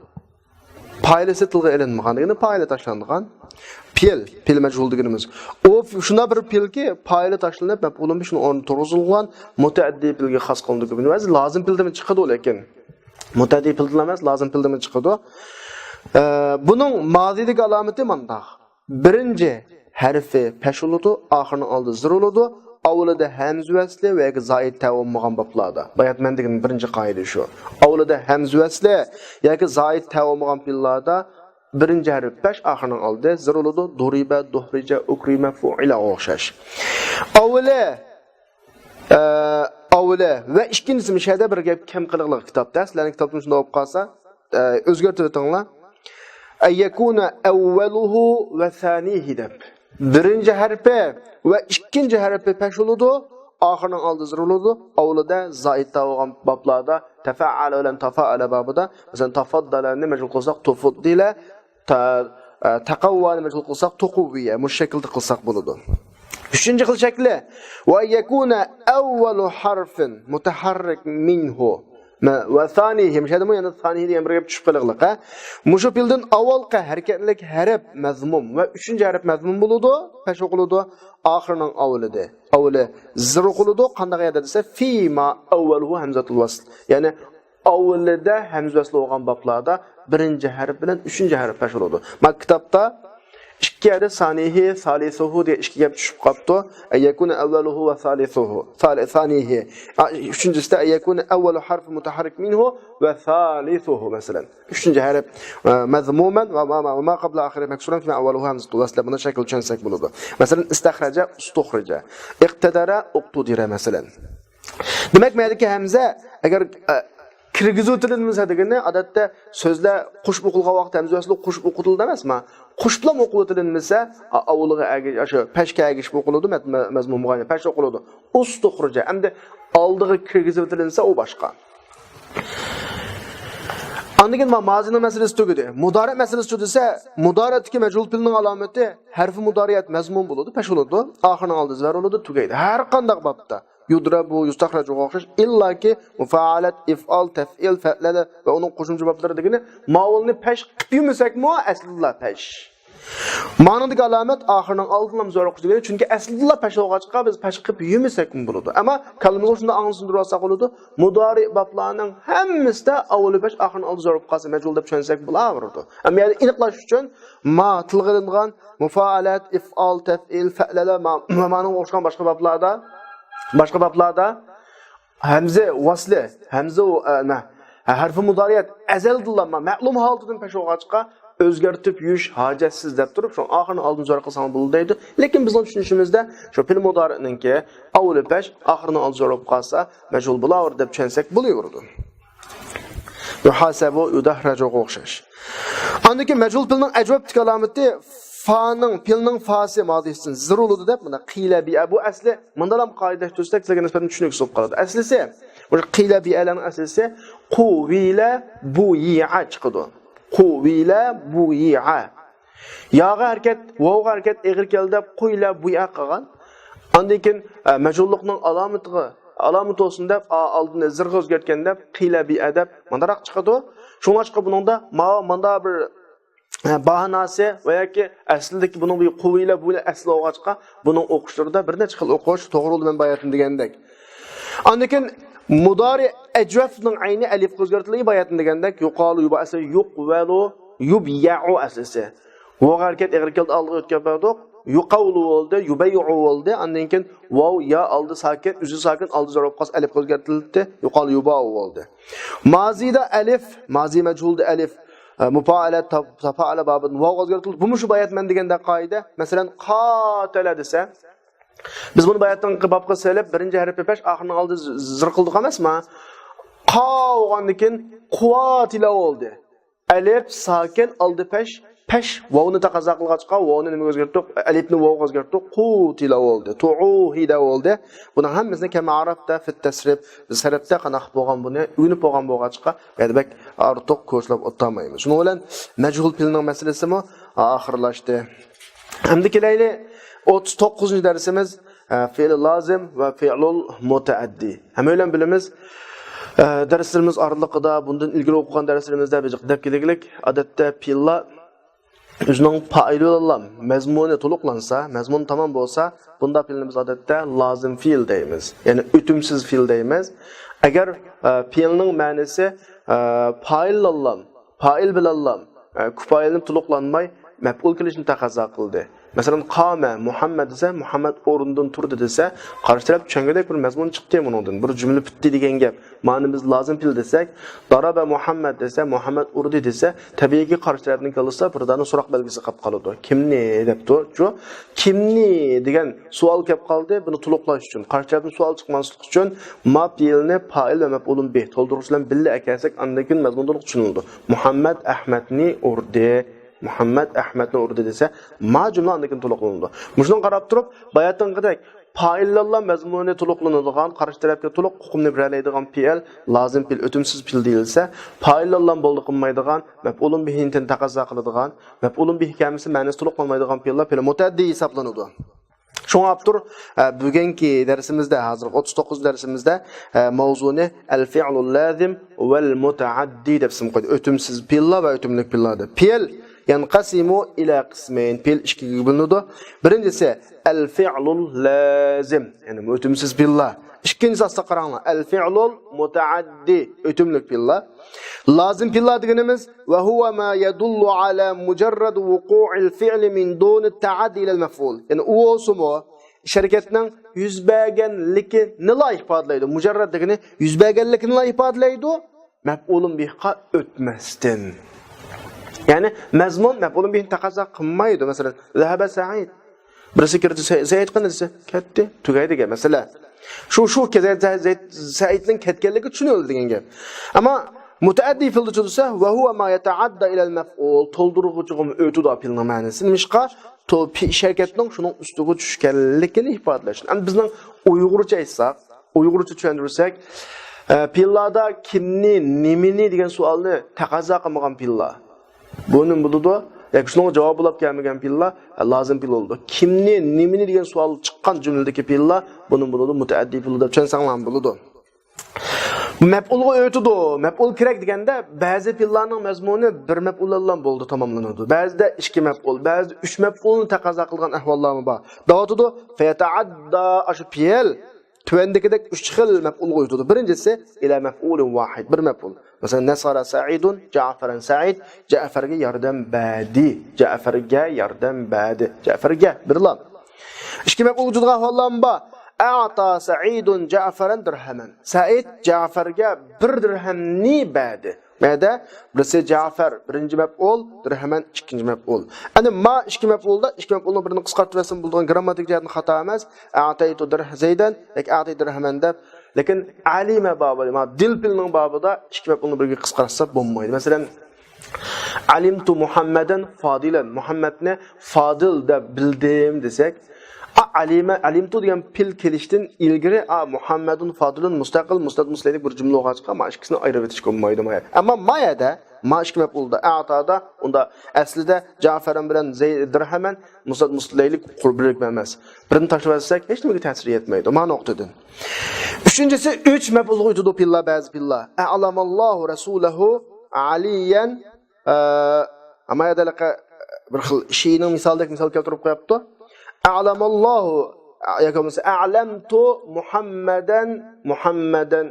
پائىلىسى تىلغا ئېلىنمىغان دېگىنى پائىلى تاشلانغان پېئىل، پېئىل مەجھۇل دېگىنىمىز. ئۇ شۇنداق بىر پېئىلكى، پائىلى تاشلىنىپ، مەپئۇلۇ بىھىنىڭ ئورنىدا تۇرغۇزۇلغان، مۇتەئەددى پېئىلگە خاس قىلىنىدۇ. بەزى لازىم پېئىلدىن چىقىدۇ، لېكىن مۇتەئەددى پېئىلدىن ئەمەس، لازىم پېئىلدىن چىقىدۇ. ئە، بۇنىڭ مازىدىكى ئالامىتى مانداق. بىرىنچى ھەرپى پەش بولىدۇ، ئاخىرىنىڭ ئالدى زىر بولىدۇ. ئاۋۋىلىدا ھەمزە ۋەسلى ۋە ياكى زائىد تە بولمىغان بابلاردا. بايات مەن دېگەن بىرىنچى قائىدە شۇ. ئاۋۋىلىدا ھەمزە ۋەسلى ياكى زائىد تە بولمىغان پېئىللاردا بىرىنچى ھەرپ پەش، ئاخىرىنىڭ ئالدى زىر بولىدۇ. دۇرىبە، دۇھرىجە، ئۇكرىمە، فۇئىلەغا ئوخشاش. ئاۋۋىلى، ئە، ئاۋۋىلى ۋە ئىككىنچىسى، مۇشۇ يەردە بىر گەپ كەم قىلىقلىق كىتابتا، سىلەرنىڭ كىتابتا شۇنداق بولۇپ قالسا، ئە، ئۆزگەرتىۋېتىڭلار. ئەن يەكۇنە ئەۋۋەلۇھۇ ۋە سانىھى دەپ. بىرىنچى ھەرپى ۋە ئىككىنچى ھەرپى پەش بولىدۇ، ئاخىرىنىڭ ئالدى زىر بولىدۇ. ئاۋۋىلىدا زائىد تا بولغان بابلاردا، تەفەئەلە بىلەن تافائەلە بابىدا، مەسىلەن، تافاددالەنى مەجھۇل قىلساق، تۇفۇددىلە، تا-، ئە، تەقەۋۋانى مەجھۇل قىلساق، تۇقۇۋۋىيە، مۇشۇ شەكىلدە قىلساق بولىدۇ. ئۈچىنچى خىل شەكلى، ۋە يەكۇنە ئەۋۋەلۇ ھارفىن مۇتەھەررىك مىنھۇ. مە-، ۋە سانىھى، مۇشۇ يەردىمۇ يەنە سانىھى دېگەن بىر گەپ چۈشۈپ قېلىقلىق، ھە؟ مۇشۇ پېئىلدىن ئاۋۋالقى ھەرىكەتلىك ھەرپ مەزمۇم ۋە ئۈچىنچى ھەرپ مەزمۇم بولىدۇ، پەش ئوقۇلىدۇ، ئاخىرىنىڭ ئاۋۋىلىدە. ئاۋۋىلى زىر ئوقۇلىدۇ، قانداق يەردە دېسە، فىما ئەۋۋەلۇھۇ ھەمزەتۇل ۋەسل. يەنى ئاۋۋىلىدا ھەمزە ۋەسلى بولغان بابلاردا بىرىنچى ھەرپ بىلەن ئۈچىنچى ھەرپ پەش بولىدۇ. مانا كىتابتا ئىككى يەردە سانىھى، سالىسۇھۇ دېگەن ئىككى گەپ چۈشۈپ قاپتۇ. ئەن يەكۇنە ئەۋۋەلۇھۇ ۋە سالىسۇھۇ، سالى-، سانىھى. ئا، ئۈچىنچىسىدە ئەن يەكۇنە ئەۋۋەلۇ ھارفى مۇتەھەررىك مىنھۇ ۋە سالىسۇھۇ، مەسىلەن. ئۈچىنچى ھەرپ، ئە، مەزمۇمەن ۋە ما، ما، ۋە ما قابلە ئاخىرى مەكسۇرەن فىما ئەۋۋەلۇھۇ ھەمزەتۇ ۋەسلە. بۇنى شەكىل چۈشەنسەك بولىدۇ. مەسىلەن، ئىستەخرەجە، ئۇستۇخرىجە. ئىقتەدەرە، ئۇقتۇدىرە، مەسىلەن. دېمەك، مەيەردىكى ھەمزە ئەگەر، ئە، كىرگۈزۈۋېتىلىنمىسە دېگىنى، ئادەتتە سۆزلەر قوشۇپ ئوقۇلغان ۋاقىتتا ھەمزە ۋەسلى قوشۇپ ئوقۇتۇلىدۇ ئەمەسما؟ قوشۇپلام ئوقۇۋېتىلىنمىسە، ئا-، ئاۋۋىلىغا ئەگىش-، ئاشۇ پەشكە ئەگىشىپ ئوقۇلىدۇ، مەت-، مە-، مەزمۇنغا پەش ئوقۇلىدۇ. ئۇستۇخرىجە، ئەمدى ئالدىغا كىرگۈزۈۋېتىلىنسە، ئۇ باشقا. ئاندىن كېيىن ما-، مازىنىڭ مەسىلىسى تۈگىدى. مۇدارىئ مەسىلىسىچۇ دېسە، مۇدارىئدىكى مەجھۇل پېئىلنىڭ ئالامىتى ھەرفى مۇدارىئەت مەزمۇم بولىدۇ، پەش بولىدۇ. ئاخىرىنىڭ ئالدى زەر بولىدۇ، تۈگەيدۇ. ھەر قانداق بابتا. يۇدرەبۇ، يۇستەخرەجۇغا ئوخشاش، ئىللاكى مۇپائەلەت، ئىفئال، تەفئىل، فەئلەلە ۋە ئۇنىڭ قوشۇمچە بابلىرى دېگىنى ماۋۇلنى پەش قىپ يۈمىسەكمۇ، ئەسلىدىلا پەش. مانىدىكى ئالامەت ئاخىرىنىڭ ئالدىنلام زۆر ئوقۇش دېگىنى، چۈنكى ئەسلىدىلا پەش بولغاچقا، بىز پەش قىپ يۈمىسەكمۇ بولىدۇ. ئەمما كاللىمىزغا شۇنداق ئاڭلىسۇندۇرۇۋالساق بولىدۇ، مۇدارىئ بابلارنىڭ ھەممىسىدە ئاۋۋىلى پەش، ئاخىرىنىڭ ئالدى زۆر بولۇپ قالسا، مەجھۇل دەپ چۈشەنسەك بولاۋېرىدۇ. ئەمما يەنە ئېنىقلاش ئۈچۈن، ما تىلغا ئېلىنغان مۇپائەلەت، ئىفئال، تەفئىل، فەئلەلە، ما-، ما-، مانىڭغا ئوخشىغان باشقا بابلاردا، باشقا بابلاردا ھەمزە ۋەسلى، ھەمزە ۋە، ئە، نە، ھە، ھەرفى مۇدارىئەت ئەزەلدىنلا ما-، مەلۇم ھالىتىدىن پەش بولغاچقا، ئۆزگەرتىپ يۇيۇش ھاجەتسىز دەپ تۇرۇپ، شۇ ئاخىرىنى ئالدىن زۆر قىلساڭ بولىدۇ دەيدۇ. لېكىن بىزنىڭ چۈشىنىشىمىزدە شۇ پېئىل مۇدارىئنىڭكى ئاۋۋىلى پەش، ئاخىرىنىڭ ئالدى زۆر بولۇپ قالسا، مەجھۇل بولاۋېرىدۇ دەپ چۈشەنسەك بولۇۋېرىدۇ. يۇھاسەبۇ، يۇدەھرەجۇغا ئوخشاش. ئاندىن كېيىن مەجھۇل پېئىلنىڭ ئەجۋابتىكى ئالامىتى فانىڭ، پېئىلنىڭ فاسى مازىسىدىن زىر بولىدۇ دەپ، مانا، قىلە بىئە. بۇ ئەسلى مۇنداقلام قائىدىلەشتۈرسەك، سىلەرگە نىسبەتەن چۈشىنىكسىز بولۇپ قالىدۇ. ئەسلىسى، مۇشۇ قىلە بىئەلەرنىڭ ئەسلىسى قۇۋىلە بۇيىئە چىقىدۇ. قۇۋىلە بۇيىئە. ياغا ھەرىكەت، ۋاۋغا ھەرىكەت ئېغىر كەلدى دەپ، قۇيلە بۇيئە قىلغان. ئاندىن كېيىن، ئە، مەجھۇللۇقنىڭ ئالامىتىغا، ئالامىتى بولسۇن دەپ، ئا-، ئالدىنى زىرغا ئۆزگەرتكەن دەپ، قىلە بىئە دەپ، مانداراق چىقىدۇ. شۇڭلاشقا بۇنىڭدا ماۋۇ ماندا بىر ھە، باھاناسى ۋە ياكى ئەسلىدىكى بۇنىڭ بىر قۇۋۋىلە، بۇ ئەسلى بولغاچقا، بۇنىڭ ئوقۇشلىرىدا بىر نەچچە خىل ئوقۇش توغرا بولدى، مەن باياتىن دېگەندەك. ئاندىن كېيىن مۇدارى ئەجۋەفنىڭ ئەينى ئەلىفقا ئۆزگەرتىلدى، باياتىن دېگەندەك، يۇقالۇ يۇبا ئەسلى يۇقۋەلۇ، يۇبيەئۇ ئەسلىسى. ۋاۋغا ھەرىكەت ئېغىر كەلدى، ئالدىغا ئۆتكەن بەردۇق. يۇقاۋلۇ بولدى، يۇبەيئۇ بولدى. ئاندىن كېيىن ۋاۋ، يا ئالدى ساكىن، ئۈزى ساكىن، ئالدى زور بولۇپ قالسا ئەلىپقا ئۆزگەرتىلدى. يۇقالۇ يۇباۋۇ بولدى. مازىدا ئەلىپ، مازى مەجھۇلدا ئەلىپ، ئە، مۇپائەلە، تاپ-، تاپائەلە بابىدىن ۋاۋغا ئۆزگەرتىلدى. بۇمۇ شۇ بايات مەن دېگەندەك قائىدە. مەسىلەن، قاتەلە دېسە، بىز بۇنى باياتىنقى بابقا سېلىپ، بىرىنچى ھەرپى پەش، ئاخىرنىڭ ئالدىدا ز-، زىر قىلدۇق ئەمەسمۇ؟ قا بولغاندىن كېيىن قۇۋاتىلا بولدى. ئەلىپ ساكىن، ئالدى پەش، پەش ۋاۋنى تەقەززا قىلغاچقا، ۋاۋنى نېمىگە ئۆزگەرتتۇق؟ ئەلىپنى ۋاۋغا ئۆزگەرتتۇق. قۇتىلا بولدى. تۇئۇھىدا بولدى. بۇنىڭ ھەممىسىنى كەما ئەرەبتە فىت تەسرىپ، بىز سەرەپتە قانداق بولغان، بۇنى ئۆگىنىپ بولغان بولغاچقا، بۇ يەردە بەك ئارتۇق كوچىلاپ ئولتۇرمايمىز. شۇنىڭ بىلەن مەجھۇل پېئىلنىڭ مەسىلىسىمۇ ئاخىرلاشتى. ئەمدى كېلەيلى، ئوتتۇز توققۇزىنچى دەرسىمىز، ئە، فېئىل لازىم ۋە فېئىلۇل مۇتەئەددى. ھەممەيلەن بىلىمىز، ئە، دەرسلىرىمىز ئارىلىقىدا، بۇندىن ئىلگىرى ئوقۇغان دەرسلىرىمىزدە بىز دەپ كەلگىلىك، ئادەتتە پېئىللار ئۆزىنىڭ پائىلى بىلەنلا مەزمۇنى تولۇقلانسا، مەزمۇن تامام بولسا، بۇنداق پېئىلنى بىز ئادەتتە لازىم پېئىل دەيمىز. يەنى ئۆتۈمسىز پېئىل دەيمىز. ئەگەر، ئە، پېئىلنىڭ مەنىسى، ئە، پائىل بىلەنلا، پائىل بىلەنلا، ئە، كۇپائىلنى تولۇقلانماي، مەپئۇل كېلىشنى تەقەززا قىلدى. مەسىلەن، قامە مۇھەممەد دېسە، مۇھەممەد ئورنىدىن تۇردى دېسە، قارشى تەرەپ چۈشەنگۈدەك بىر مەزمۇن چىقتى بۇنىڭدىن. بىر جۈملە پۈتتى دېگەن گەپ. مانا بىز لازىم پېئىل دېسەك، دارابە مۇھەممەد دېسە، مۇھەممەد ئۇردى دېسە، تەبىئىيكى قارشى تەرەپنىڭ كاللىسىدا بىر دانە سوراق بەلگىسى قېلىپ قالىدۇ. كىمنى دەپتۇ، شۇ كىمنى دېگەن سوئال كەپ قالدى. بۇنى تولۇقلاش ئۈچۈن، قارشى تەرەپتىن سوئال چىقماسلىق ئۈچۈن، ما پېئىلنى پائىل ۋە مەپئۇلۇن بىھ تولدۇرغۇچ بىلەن بىللە ئەكەلسەك، ئاندىن كېيىن مەزمۇن تولۇق چۈشىنىلىدۇ. مۇھەممەد ئەھمەدنى ئۇردى. مۇھەممەد ئەھمەدنى ئۇردى دېسە، ما جۈملە ئاندىن كېيىن تولۇقلىنىدۇ. مۇشۇنىڭغا قاراپ تۇرۇپ، باياتىنقىدەك پائىللارلا مەزمۇنى تولۇقلىنىدىغان، قارشى تەرەپكە تولۇق ئۇقۇمنى بېرەلەيدىغان پېئىل، لازىم پېئىل، ئۆتۈمسىز پېئىل دېيىلسە، پائىللارلا بولدى قىلمايدىغان، مەپئۇلۇن بىھىنى تەقەززا قىلىدىغان، مەپئۇلۇن بىھ كەلمىسى مەنىسى تولۇقلانمايدىغان پېئىللار پېئىل مۇتەئەددى ھېسابلىنىدۇ. شۇڭا ئاپتور، ئە، بۈگۈنكى دەرسىمىزدە، ھازىرقى ئوتتۇز توققۇزىنچى دەرسىمىزدە، ئە، مەۋزۇنى ئەل فىئلۇل لازىم ۋەل مۇتەئەددى دەپ ئىسىم قويدى. ئۆتۈمسىز پېئىللار ۋە ئۆتۈملۈك پېئىللار دەپ. پېئىل يەنقەسىمۇ ئىلە قىسمەين. پېئىل ئىككىگە بۆلۈنىدۇ. بىرىنچىسى ئەل فىئلۇل لازىم، يەنى ئۆتۈمسىز پېئىللار. ئىككىنچىسى، ئاستا قاراڭلار، ئەل فىئلۇل مۇتەئەددى، ئۆتۈملۈك پېئىللار. لازىم پېئىللار دېگىنىمىز، ۋە ھۇۋە ما يەدۇللۇ ئەلا مۇجەررەد ۋۇقۇئىل فىئلى مىن دۇنىت تەئەددى ئىلەل مەفئۇل. يەنى ئۇ بولسىمۇ، ئىش ھەرىكەتنىڭ يۈز بەرگەنلىكىنىلا ئىپادىلەيدۇ. مۇجەررەد دېگىنى يۈز بەرگەنلىكىنىلا ئىپادىلەيدۇ، مەپئۇلۇن بىھقا ئۆتمەستىن. يەنى مەزمۇن مەپئۇلۇن بىھنى تەقەززا قىلمايدۇ. مەسىلەن، زەھەبە سەئىد. بىرسى كىردى، سە-، سەئىد قېنى دېسە، كەتتى. تۈگەيدى گەپ، مەسىلە. شۇ، شۇ كەزە-، زە-، زە-، سەئىدنىڭ كەتكەنلىكى چۈشىنىلدى دېگەن گەپ. ئەمما مۇتەئەددى پېئىلدىچۇ دېسە، ۋە ھۇۋە ما يەتەئەددا ئىلەل مەفئۇل، تولدۇرغۇچىغىمۇ ئۆتىدۇ پېئىلنىڭ مەنىسى. نېمىشقا؟ تو-، پېئىل ئىش ھەرىكەتنىڭ شۇنىڭ ئۈستىگە چۈشكەنلىكىنى ئىپادىلەش. ئەمدى بىزنىڭ ئۇيغۇرچە ئېيتساق، ئۇيغۇرچە چۈشەندۈرسەك، ئە، پېئىللاردا كىمنى، نېمىنى دېگەن سوئالنى تەقەززا قىلمىغان پېئىللار. بۇ نېمە بولىدۇ؟ ياكى شۇنىڭغا جاۋاب بولاپ كەلمىگەن پېئىللار، ئە، لازىم پېئىل بولىدۇ. كىمنى، نېمىنى دېگەن سوئال چىققان جۈملىدىكى پېئىللار، بۇ نېمە بولىدۇ؟ مۇتەئەددى پېئىل دەپ چۈشەنسەڭلارمۇ بولىدۇ. مەپئۇلغا ئۆتىدۇ. مەپئۇل كېرەك دېگەندە، بەزى پېئىللارنىڭ مەزمۇنى بىر مەپئۇل بىلەن بولدى تاماملىنىدۇ. بەزىدە ئىككى مەپئۇل، بەزىدە ئۈچ مەپئۇلنى تەقەززا قىلغان ئەھۋاللارمۇ بار. دەۋاتىدۇ، فەيەتەئەددا، ئاشۇ پېئىل تۆۋەندىكىدەك ئۈچ خىل مەپئۇلغا ئۆتىدۇ. بىرىنچىسى، ئىلە مەپئۇلىن ۋاھىد، بىر مەپئۇل. مەسىلەن، نەسەرە سەئىدۇن جەئفەرەن، سەئىد جەئفەرگە ياردەم بەردى. جەئفەرگە ياردەم بەردى. جەئفەرگە، بىرلا. ئىككى مەپئۇل ۋۇجۇدىغا ئەھۋاللارمۇ بار. ئەئتا سەئىدۇن جەئفەرەن دىرھەمەن. سەئىد جەئفەرگە بىر دىرھەمنى بەردى. مەدە بىرسى جەئفەر، بىرىنچى مەپئۇل، دىرھەمەن، ئىككىنچى مەپئۇل. ئەنە ما ئىككى مەپئۇلدا، ئىككى مەپئۇلنىڭ بىرىنى قىسقارتىۋەرسەم بولىدىغان گرامماتىك جەھەتتىن خاتا ئەمەس. ئەتەيتۇ دىرھ-، زەيدەن ياكى ئەتەيتۇ دىرھەمەن دەپ. لېكىن ئەلىمە بابىدا، ما دىل پېئىلنىڭ بابىدا ئىككى مەپئۇلنى بىرگە قىسقارتسا بولمايدۇ. مەسىلەن، ئەلىمتۇ مۇھەممەدەن فادىلەن، مۇھەممەدنى فادىل دەپ بىلدىم دېسەك، ئا، ئەلىمە، ئەلىمتۇ دېگەن پېئىل كېلىشتىن ئىلگىرى، ئا، مۇھەممەدۇن فادىلۇن مۇستەقىل، مۇستەقىل مۇستەقىللىك بىر جۈملە بولغاچقا، ما ئىككىسىنى ئايرىۋېتىشكە بولمايدۇ. ئەمما ما يەردە، ما ئىككى مەپئۇلدا، ئەتادا، ئۇندا ئەسلىدە جەئفەرەن بىلەن زەي-، دىرھەمەن مۇستەقىل مۇستەقىللىك قۇرۇپ بىرلىكمە ئەمەس. بىرنى تاشلىۋەتسەك، ھېچنېمىگە تەسىر يەتمەيدۇ. ما نۇقتىدىن. ئۈچىنچىسى، ئۈچ مەپئۇلغا ئۆتىدۇ پېئىللار، بەزى پېئىللار. ئەلەمەللاھۇ رەسۇلەھۇ ئەلىيەن، ئە، ئەمما يەنە بىر خىل شىئىنىڭ مىسالىدەك مىسال كەلتۈرۈپ قويۇپتۇ. ئەلەمەللاھۇ ياكى بولمىسا ئەلەمتۇ مۇھەممەدەن، مۇھەممەدەن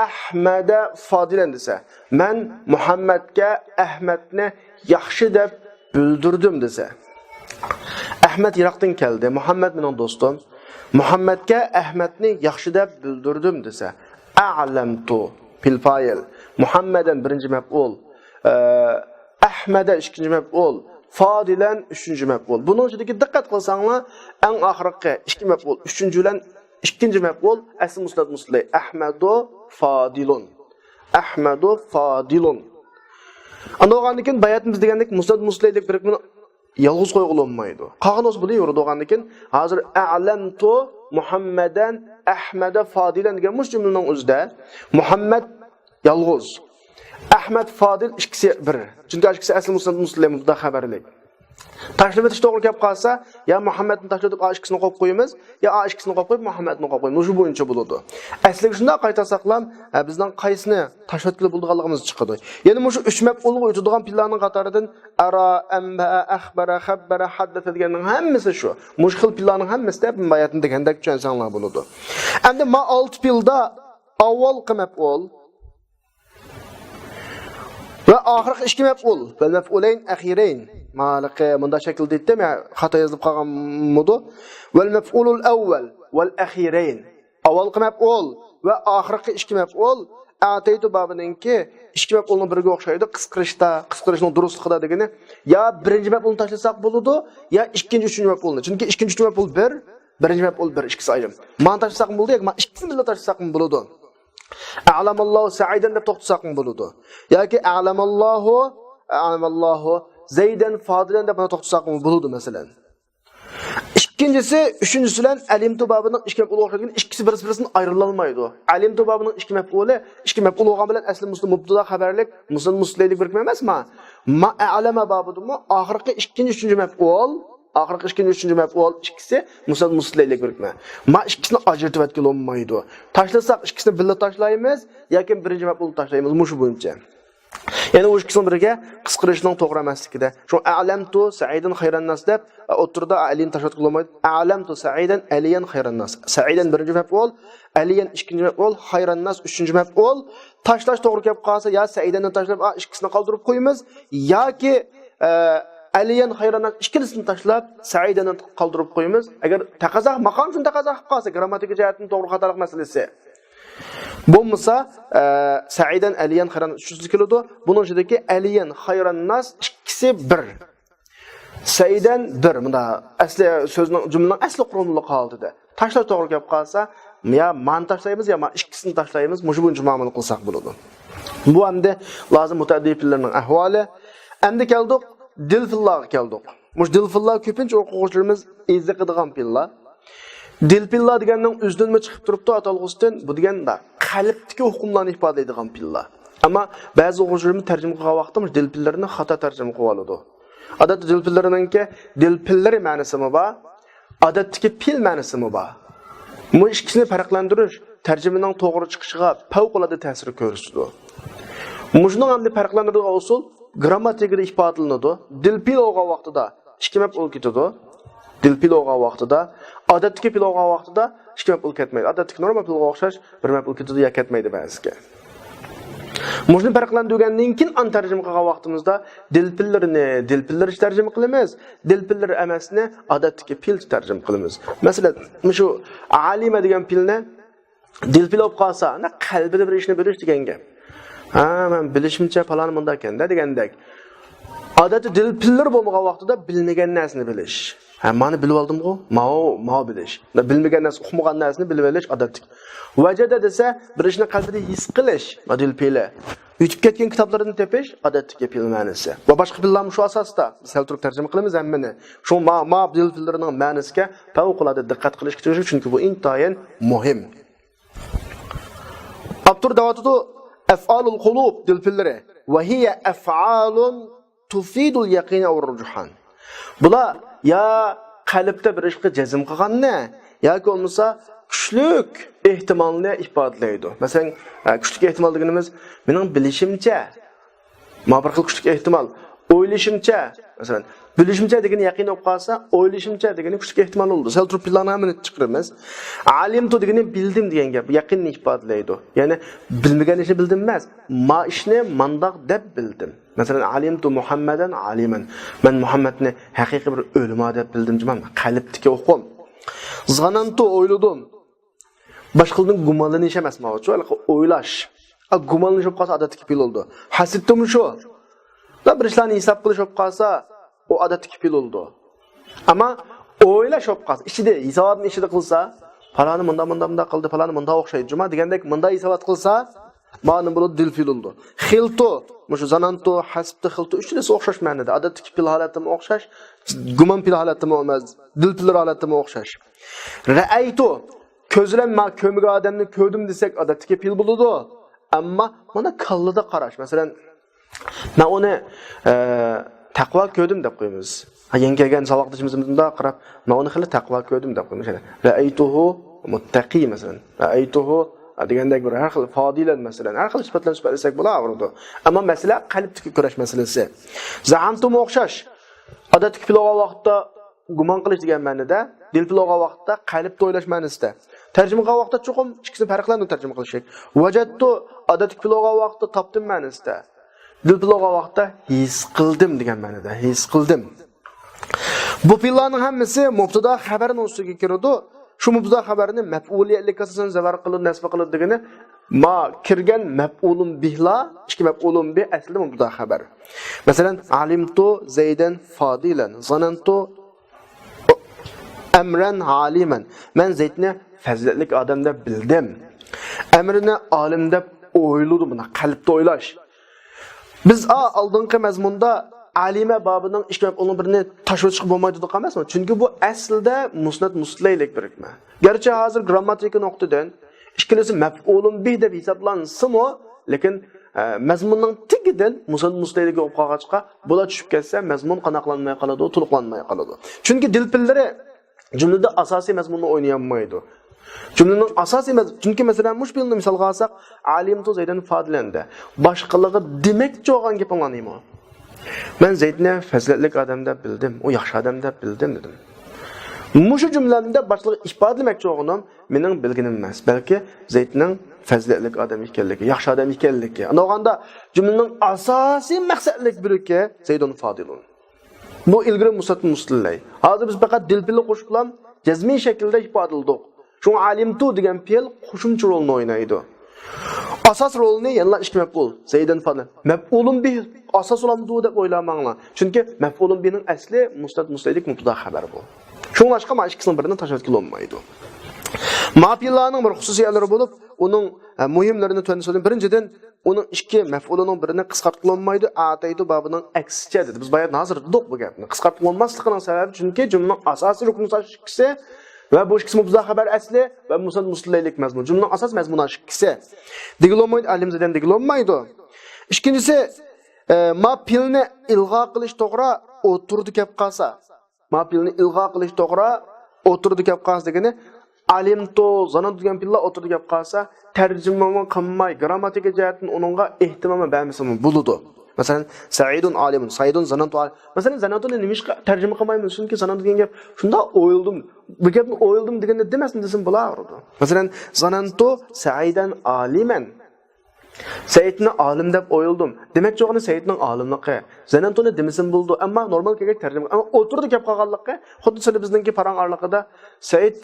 ئەھمەدە فادىلەن دېسە، مەن مۇھەممەدكە ئەھمەدنى ياخشى دەپ بىلدۈردۈم دېسە. ئەھمەد يىراقتىن كەلدى، مۇھەممەد مېنىڭ دوستۇم. مۇھەممەدكە ئەھمەدنى ياخشى دەپ بىلدۈردۈم دېسە. ئەلەمتۇ پىل پائىل، مۇھەممەدەن بىرىنچى مەپئۇل، ئە، ئەھمەدە ئىككىنچى مەپئۇل، فادىلەن ئۈچىنچى مەپئۇل. بۇنىڭ ئىچىدىكى دىققەت قىلساڭلار، ئەڭ ئاخىرقى ئىككى مەپئۇل، ئۈچىنچى بىلەن ئىككىنچى مەپئۇل ئەسلى مۇسنەد مۇسلەي. ئەھمەدۇ فادىلۇن. ئەھمەدۇ فادىلۇن. ئاندىن كېيىن باياتىمىز دېگەندەك مۇسنەد مۇسلەيلىك بىرىكمىنى يالغۇز قويغىلى بولمايدۇ. قالغان بولسا بولۇۋېرىدۇ. ئاندىن كېيىن ھازىر ئەلەمتۇ مۇھەممەدەن ئەھمەدە فادىلەن دېگەن مۇشۇ جۈملىنىڭ ئۆزىدە مۇھەممەد يالغۇز، ئەھمەد فادىل ئىككىسى بىر. چۈنكى ئىككىسى ئەسلى مۇسنەد مۇسلەي مۇبتەدا خەبەرلىك. تاشلىۋېتىش توغرا كەپ قالسا، يا مۇھەممەدنى تاشلىۋېتىپ ئا ئىككىسىنى قويۇپ قويىمىز، يا ئا ئىككىسىنى قويۇپ قويۇپ مۇھەممەدنى قويۇپ قويىمىز. مۇشۇ بويىچە بولىدۇ. ئەسلىگە شۇنداق قايتارساقلام، ھە، بىزنىڭ قايسىنى تاشلىۋەتكىلى بولىدىغانلىقىمىز چىقىدۇ. يەنە مۇشۇ ئۈچ مەپئۇلغا ئۆتىدىغان پېئىللارنىڭ قاتارىدىن ئەرا، ئەنبەئە، ئەخبەرە، خەببەرە، ھەددەسە دېگەننىڭ ھەممىسى شۇ. مۇشۇ خىل پېئىللارنىڭ ھەممىسىدە باياتىن دېگەندەك چۈشەنسەڭلار بولىدۇ. ئەمدى ما ئالتە پېئىلدا ئاۋۋالقى مەپئۇل ۋە ئاخىرقى ئىككى مەپئۇل، ۋەل مەپئۇلەين ئەخىرەين. مالىقى مۇنداق شەكىلدە ئېيتتىم، يا خاتا يېزىلىپ قالغانمىدۇ؟ ۋەل مەپئۇلۇل ئەۋۋەل ۋەل ئەخىرەين. ئاۋۋالقى مەپئۇل ۋە ئاخىرقى ئىككى مەپئۇل ئەتەيتۇ بابىنىڭكى ئىككى مەپئۇلنىڭ بىرىگە ئوخشايدۇ. قىسقىرىشتا، قىسقىرىشنىڭ دۇرۇسلۇقىدا دېگىنى، يا بىرىنچى مەپئۇلنى تاشلىساق بولىدۇ، يا ئىككىنچى، ئۈچىنچى مەپئۇلنى. چۈنكى ئىككىنچى، ئۈچىنچى مەپئۇل بىر، بىرىنچى مەپئۇل بىر، ئىككىسى ئايرىم. مانا تاشلىساقمۇ بولىدۇ، ياكى مانا ئىككىسىنى بىللە تاشلىساقمۇ بولىدۇ. ئەلەمەللاھۇ سەئىدەن دەپ توختىساقمۇ بولىدۇ. ياكى ئەلەمەللاھۇ، ئەلەمەللاھۇ زەيدەن فادىلەن دەپ مانا توختىساقمۇ بولىدۇ، مەسىلەن. ئىككىنچىسى، ئۈچىنچىسى بىلەن ئەلىمتۇ بابىنىڭ ئىككى مەپئۇلى ئوخشايدىكەن، ئىككىسى بىرسى بىرسىدىن ئايرىلالمايدۇ. ئەلىمتۇ بابىنىڭ ئىككى مەپئۇلى، ئىككى مەپئۇل بولغان بىلەن ئەسلى مۇسنەد مۇبتەدا خەبەرلىك، مۇسنەد مۇسلەيلىك بىرىكمە ئەمەسما؟ ما ئەلەمە بابىدىمۇ ئاخىرقى ئىككىنچى، ئۈچىنچى مەپئۇل، ئاخىرقى ئىككىنچى، ئۈچىنچى مەپئۇل ئىككىسى مۇسنەد مۇسلەيلىك بىرىكمە. ما ئىككىسىنى ئاجرىتىۋەتكىلى بولمايدۇ. تاشلىساق ئىككىسىنى بىللە تاشلايمىز ياكى بىرىنچى مەپئۇلنى تاشلايمىز، مۇشۇ بويىچە. يەنە ئۇ ئىككىسىنىڭ بىرىگە قىسقىرىشنىڭ توغرا ئەمەسلىكىدە. شۇڭا ئەلەمتۇ سەئىدەن خەيرەنناس دەپ، ئوتتۇرىدا ئەلىيەن تاشلاتقىلى بولمايدۇ. ئەلەمتۇ سەئىدەن ئەلىيەن خەيرەنناس. سەئىدەن بىرىنچى مەپئۇل، ئەلىيەن ئىككىنچى مەپئۇل، خەيرەنناس ئۈچىنچى مەپئۇل. تاشلاش توغرا كەپ قالسا، يا سەئىدەننى تاشلاپ، ئا، ئىككىسىنى قالدۇرۇپ قويىمىز، ياكى، ئە، ئەلىيەن خەيرەنناس ئىككىلىسىنى تاشلاپ، سەئىدەننى قالدۇرۇپ قويىمىز. ئەگەر تەقەززا، ماقام ئۈچۈن تەقەززا قىلىپ قالسا، گرامماتىكا جەھەتتىن توغرا خاتالىق مەسىلىسى. بولمىسا، ئە، سەئىدەن ئەلىيەن خەيرەنناس ئۈچىنچىسى كېلىدۇ. بۇنىڭ ئىچىدىكى ئەلىيەن خەيرەنناس ئىككىسى بىر. سەئىدەن بىر. مۇندا ئەسلى سۆزنىڭ، جۈملىنىڭ ئەسلى قۇرۇلمىلىق ھالىتىدە. تاشلاش توغرا كەپ قالسا، يا مانى تاشلايمىز، يا ما ئىككىسىنى تاشلايمىز. مۇشۇ بويىچە مۇئامىلە قىلساق بولىدۇ. بۇ ئەمدى لازىم مۇتەئەددى پېئىللەرنىڭ ئەھۋالى. ئەمدى كەلدۇق، دىلپېئىللارغا كەلدۇق. مۇشۇ دىلپېئىللار كۆپىنچە ئوقۇغۇچىلىرىمىز ئېزىقىدىغان پېئىللار. دىلپېئىللار دېگەننىڭ ئۆزىدىنمۇ چىقىپ تۇرۇپتۇ ئاتالغۇسىدىن. بۇ دېگەن قەلبتىكى ھۆكۈملەرنى ئىپادىلەيدىغان پېئىللار. ئەمما بەزى ئوقۇغۇچىلىرىمىز تەرجىمە قىلغان ۋاقىتتا مۇشۇ دىلپېئىللىرىنى خاتا تەرجىمە قىلىۋالىدۇ. ئادەتتە دىلپېئىللىرىنىڭكى دىلپېئىللىرى مەنىسىمۇ بار، ئادەتتىكى پېئىل مەنىسىمۇ بار. بۇ ئىككىسىنى پەرقلەندۈرۈش تەرجىمىنىڭ توغرا چىقىشىغا پەۋقۇلئاددە تەسىر كۆرسىتىدۇ. مۇشۇنىڭ ئەمدى پەرقلەندۈرىدىغان ئۇسۇل گرامماتىكىدا ئىپادىلىنىدۇ. دىلپېئىل بولغان ۋاقتىدا ئىككى مەپئۇل كېتىدۇ. دىلپېئىل بولغان ۋاقتىدا، ئادەتتىكى پېئىل بولغان ۋاقتىدا ئىككى مەپئۇل كەتمەيدۇ. ئادەتتىكى نورمال پېئىلغا ئوخشاش بىر مەپئۇل كېتىدۇ يا كەتمەيدۇ بەزىدە. مۇشۇنى پەرقلەندۈرگەندىن كېيىن ئاندىن تەرجىمە قىلغان ۋاقتىمىزدا دىلپېئىللىرىنى دىلپېئىللىرىچە تەرجىمە قىلىمىز، دىلپېئىللىرى ئەمەسنى ئادەتتىكى پېئىلچە تەرجىمە قىلىمىز. مەسىلەن، مۇشۇ ئالىمە دېگەن پېئىلنى دىلپېئىل بولۇپ قالسا، ئانا قەلبىدە بىر ئىشنى بىلىش دېگەن گەپ. ھا، مەن بىلىشىمچە پالان مۇنداق ئىكەن-دە دېگەندەك. ئادەتتە دىلپېئىللىرى بولمىغان ۋاقتىدا بىلمىگەن نەرسىنى بىلىش. ھە، مانا بىلىۋالدىمغۇ؟ ماۋۇ، ماۋۇ بىلىش. بىلمىگەن نەرسە، ئۇقمىغان نەرسىنى بىلىۋېلىش ئادەتتىكى. ۋەجەدە دېسە، بىر ئىشنى قەلبىدە ھېس قىلىش، ما دىلپېئىلى. يىتىپ كەتكەن كىتابلىرىنى تېپىش، ئادەتتىكى پېئىل مەنىسى. ۋە باشقا پېئىللارمۇ شۇ ئاساستا. بىز سەل تۇرۇپ تەرجىمە قىلىمىز ھەممىنى. شۇ ما، ما دىلپېئىللىرىنىڭ مەنىسىگە پەۋقۇلئاددە دىققەت قىلىشقا تېگىشلىك، چۈنكى بۇ ئىنتايىن مۇھىم. ئاپتور دەۋاتىدۇ، ئەفئالۇل قۇلۇب دىلپېئىللىرى. ۋە ھىيە ئەفئالۇن تۇفىدۇل يەقىن ئەۋ رۇجھان. بۇلار يا قەلبتە بىر ئىشقا جەزم قىلغاننى ياكى بولمىسا كۈچلۈك ئېھتىمالنى ئىپادىلەيدۇ. مەسىلەن، ئە، كۈچلۈك ئېھتىمال دېگىنىمىز، مېنىڭ بىلىشىمچە، ما بىر خىل كۈچلۈك ئېھتىمال، ئۇ ئويلىشىمچە، مەسىلەن، بىلىشىمچە دېگىنى يەقىن بولۇپ قالسا، ئويلىشىمچە دېگىنى كۈچلۈك ئېھتىمال بولىدۇ. سەل تۇرۇپ پېئىللارنىڭ ھەممىنى چىقىرىمىز. ئالىمتۇ دېگىنى بىلدىم دېگەن گەپ، يەقىننى ئىپادىلەيدۇ. يەنى بىلمىگەن ئىشنى بىلدىم ئەمەس، ما ئىشنى مانداق دەپ بىلدىم. مەسىلەن، ئالىمتۇ مۇھەممەدەن ئالىمەن. مەن مۇھەممەدنى ھەقىقىي بىر ئۆلىما دەپ بىلدىم، جۇما، قەلبتىكى ئۇقۇم. زانانتۇ، ئويلىدىم. باشقىلاردىن گۇمانلىنىش ئەمەس ماۋۇچۇ، ھېلىقى ئويلاش. ئا، گۇمانلىنىش بولۇپ قالسا ئادەتتىكى پېئىل بولىدۇ. ھەسىبتۇمۇ شۇ. دا بىر ئىشلارنى ھېساب قىلىش بولۇپ قالسا، ئۇ ئادەتتىكى پېئىل بولىدۇ. ئەمما ئويلاش بولۇپ قالسا، ئىچىدە، ھېساباتنى ئىچىدە قىلسا، پالانى مۇنداق، مۇنداق، مۇنداق قىلدى، پالانى مۇنداق ئوخشايدۇ، جۇما دېگەندەك مۇنداق ھېسابات قىلسا، مانا بولىدۇ، دىل پېئىل بولىدۇ. خىلتۇ، مۇشۇ زانانتۇ، ھەسىبتۇ، خىلتۇ، ئۈچىلىسى ئوخشاش مەنىدە. ئادەتتىكى پېئىل ھالەتتىمۇ ئوخشاش، گۇمان پېئىل ھالەتتىمۇ ئەمەس، دىل پېئىل ھالەتتىمۇ ئوخشاش. رەئەيتۇ، كۆز بىلەن ما كۆرمىگەن ئادەمنى كۆردۈم دېسەك، ئادەتتىكى پېئىل بولىدۇ. ئەمما مانا كاللىدا قاراش. مەسىلەن، مەن ئۇنى، ئە، تەقۋا كۆردۈم دەپ قويىمىز. ھە، يېڭى كەلگەن ساۋاقدىشىمىز مۇنداق قاراپ، مەن ئۇنى خېلى تەقۋا كۆردۈم دەپ قويىمىز. يەنى، رەئەيتۇھۇ مۇتتەقى، مەسىلەن. رەئەيتۇھۇ، ھە، دېگەندەك بىر ھەر خىل فادىلەن، مەسىلەن. ھەر خىل سۈپەتلەرنى سۈپەتلىسەك بولاۋېرىدۇ. ئەمما مەسىلە قەلبتىكى كۆرۈش مەسىلىسى. زەئەمتۇمۇ ئوخشاش. ئادەتتىكى پېئىل بولغان ۋاقىتتا گۇمان قىلىش دېگەن مەنىدە، دىل پېئىل بولغان ۋاقىتتا قەلبتە ئويلاش مەنىسىدە. تەرجىمە قىلغان ۋاقىتتا چوقۇم ئىككىسىنى پەرقلەندۈرۈپ تەرجىمە قىلىش كېرەك. ۋەجەتتۇ، ئادەتتىكى پېئىل بولغان ۋاقىتتا تاپتىم مەنىسىدە. دىل پېئىل بولغان ۋاقىتتا ھېس قىلدىم دېگەن مەنىدە، ھېس قىلدىم. بۇ پېئىللارنىڭ ھەممىسى مۇبتىدا خەبەرنىڭ ئۈستىگە كىرىدۇ. شۇ مۇبتىدا خەبەرنى مەپئۇلىيەتلىككە ئاساسەن زەۋەر قىلىدۇ، نەسب قىلىدۇ دېگىنى ما كىرگەن مەپئۇلۇن بىھلا، ئىككى مەپئۇلۇن بىھ ئەسلىدە مۇبتىدا خەبەر. مەسىلەن، ئالىمتۇ زەيدەن فادىلەن، زانانتۇ ئەمرەن ئالىمەن. مەن زەيدنى پەزىلەتلىك ئادەم دەپ بىلدىم. ئەمرىنى ئالىم دەپ ئويلىدىم، بۇنى قەلبتە ئويلاش. بىز ئا، ئالدىنقى مەزمۇندا ئالىمە بابىنىڭ ئىككى مەپئۇلنىڭ بىرىنى تاشلىۋېتىشقا بولمايدۇ دېدۇق ئەمەسمۇ؟ چۈنكى بۇ ئەسلىدە مۇسنەد مۇستىلەيلىك بىرىكمە. گەرچە ھازىر گرامماتىكا نۇقتىدىن ئىككىلىسى مەپئۇلۇن بىھ دەپ ھېسابلانسىمۇ، لېكىن، ئە، مەزمۇننىڭ تېگىدىن مۇسنەد مۇستەيلىكى بولۇپ قالغاچقا، بۇلار چۈشۈپ كەتسە، مەزمۇن قانداقلانماي قالىدۇ، تولۇقلانماي قالىدۇ. چۈنكى دىل پېئىللىرى جۈملىدە ئاساسىي مەزمۇننى ئوينىيالمايدۇ. جۈملىنىڭ ئاساسىي مەز-، چۈنكى، مەسىلەن، مۇشۇ پېئىلنى مىسالغا ئالساق، ئالىمتۇ زەيدەن فادىلەندە. باشقىلارغا دېمەكچى بولغان گېپىڭلار نېمە؟ مەن زەيدنى پەزىلەتلىك ئادەم دەپ بىلدىم، ئۇ ياخشى ئادەم دەپ بىلدىم، دېدىم. مۇشۇ جۈملەمدە باشقىلارغا ئىپادىلىمەكچى بولغىنىم مېنىڭ بىلگىنىم ئەمەس، بەلكى زەيدنىڭ پەزىلەتلىك ئادەم ئىكەنلىكى، ياخشى ئادەم ئىكەنلىكى. ئاندىن ئالغاندا جۈملىنىڭ ئاساسىي مەقسەتلىك بۆلىكى زەيدۇن فادىلۇن. بۇ ئىلگىرى مۇسنەد مۇستەيلىك. ھازىر بىز پەقەت دىل پېئىلى قوشۇپلا جەزمىي شەكىلدە ئىپادىلىدۇق. شۇڭا ئالىمتۇ دېگەن پېئىل قوشۇمچە رولنى ئوينايدۇ. ئاساس رولنى يەنىلا ئىككى مەپئۇل، زەيدەن فادىلەن. مەپئۇلۇن بىھ ئاساس بولامدۇ دەپ ئويلىماڭلار. چۈنكى مەپئۇلۇن بىھنىڭ ئەسلى مۇسنەد مۇستەيلىك مۇبتەدا خەۋەر بۇ. شۇڭلاشقا مانا ئىككىسىنىڭ بىرىنى تاشلىۋەتكىلى بولمايدۇ. ما پېئىللارنىڭ بىر خۇسۇسىيەتلىرى بولۇپ، ئۇنىڭ، ئە، مۇھىملىرىنى تۆۋەندە سۆزلىدىم. بىرىنچىدىن، ئۇنىڭ ئىككى مەپئۇلىنىڭ بىرىنى قىسقارتقىلى بولمايدۇ، ئەتەيتۇ بابىنىڭ ئەكسىچە دېدى. بىز بايا ھازىر دېدۇق بۇ گەپنى. قىسقارتقىلى بولماسلىقىنىڭ سەۋەبى، چۈنكى جۈملىنىڭ ئاساسىي رۇكنى ئىككىسى ۋە بۇ ئىككىسى مۇبتەدا خەۋەر ئەسلى ۋە مۇسنەد مۇستەيلىك مەزمۇن. جۈملىنىڭ ئاساسىي مەزمۇنى ئىككىسى. دېگىلى بولمايدۇ، ئالىم زەيدەن دېگىلى بولمايدۇ. ئىككىنچىسى، ئە، ما پېئىلنى ئىلغا قىلىش توغرا ئوتتۇرىدا كەپ قالسا. ما پېئىلنى ئىلغا قىلىش توغرا ئوتتۇرىدا كەپ قالسا دېگىنى، ئالىمتۇ، زانانتۇ دېگەن پېئىللار ئوتتۇرىدا كەپ قالسا، تەرجىمىمۇ قىلماي، گرامماتىكا جەھەتتىن ئۇنىڭغا ئېھتىماممۇ بەرمىسىمۇ بولىدۇ. مەسىلەن، سەئىدۇن ئالىمۇن، سەئىدۇن زانانتۇ ئالىم. مەسىلەن، زانانتۇنى نېمىشقا تەرجىمە قىلمايمىز؟ چۈنكى زانانتۇ دېگەن گەپ شۇنداق ئويلىدىم، بۇ گەپنى ئويلىدىم دېگەندە دېمەسمۇ دېسىم بولاۋېرىدۇ. مەسىلەن، زانانتۇ سەئىدەن ئالىمەن. سەئىدنى ئالىم دەپ ئويلىدىم. دېمەكچى بولغىنى سەئىدنىڭ ئالىملىقى. زەنەنتۇنى دېمىسىمۇ بولىدۇ، ئەمما نورمال كەلگەن تەرجىمە. ئەمما ئوتتۇرىدا كەپ قالغانلىقى، خۇددى سىلى بىزنىڭكى پاراڭ ئارىلىقىدا سەئىد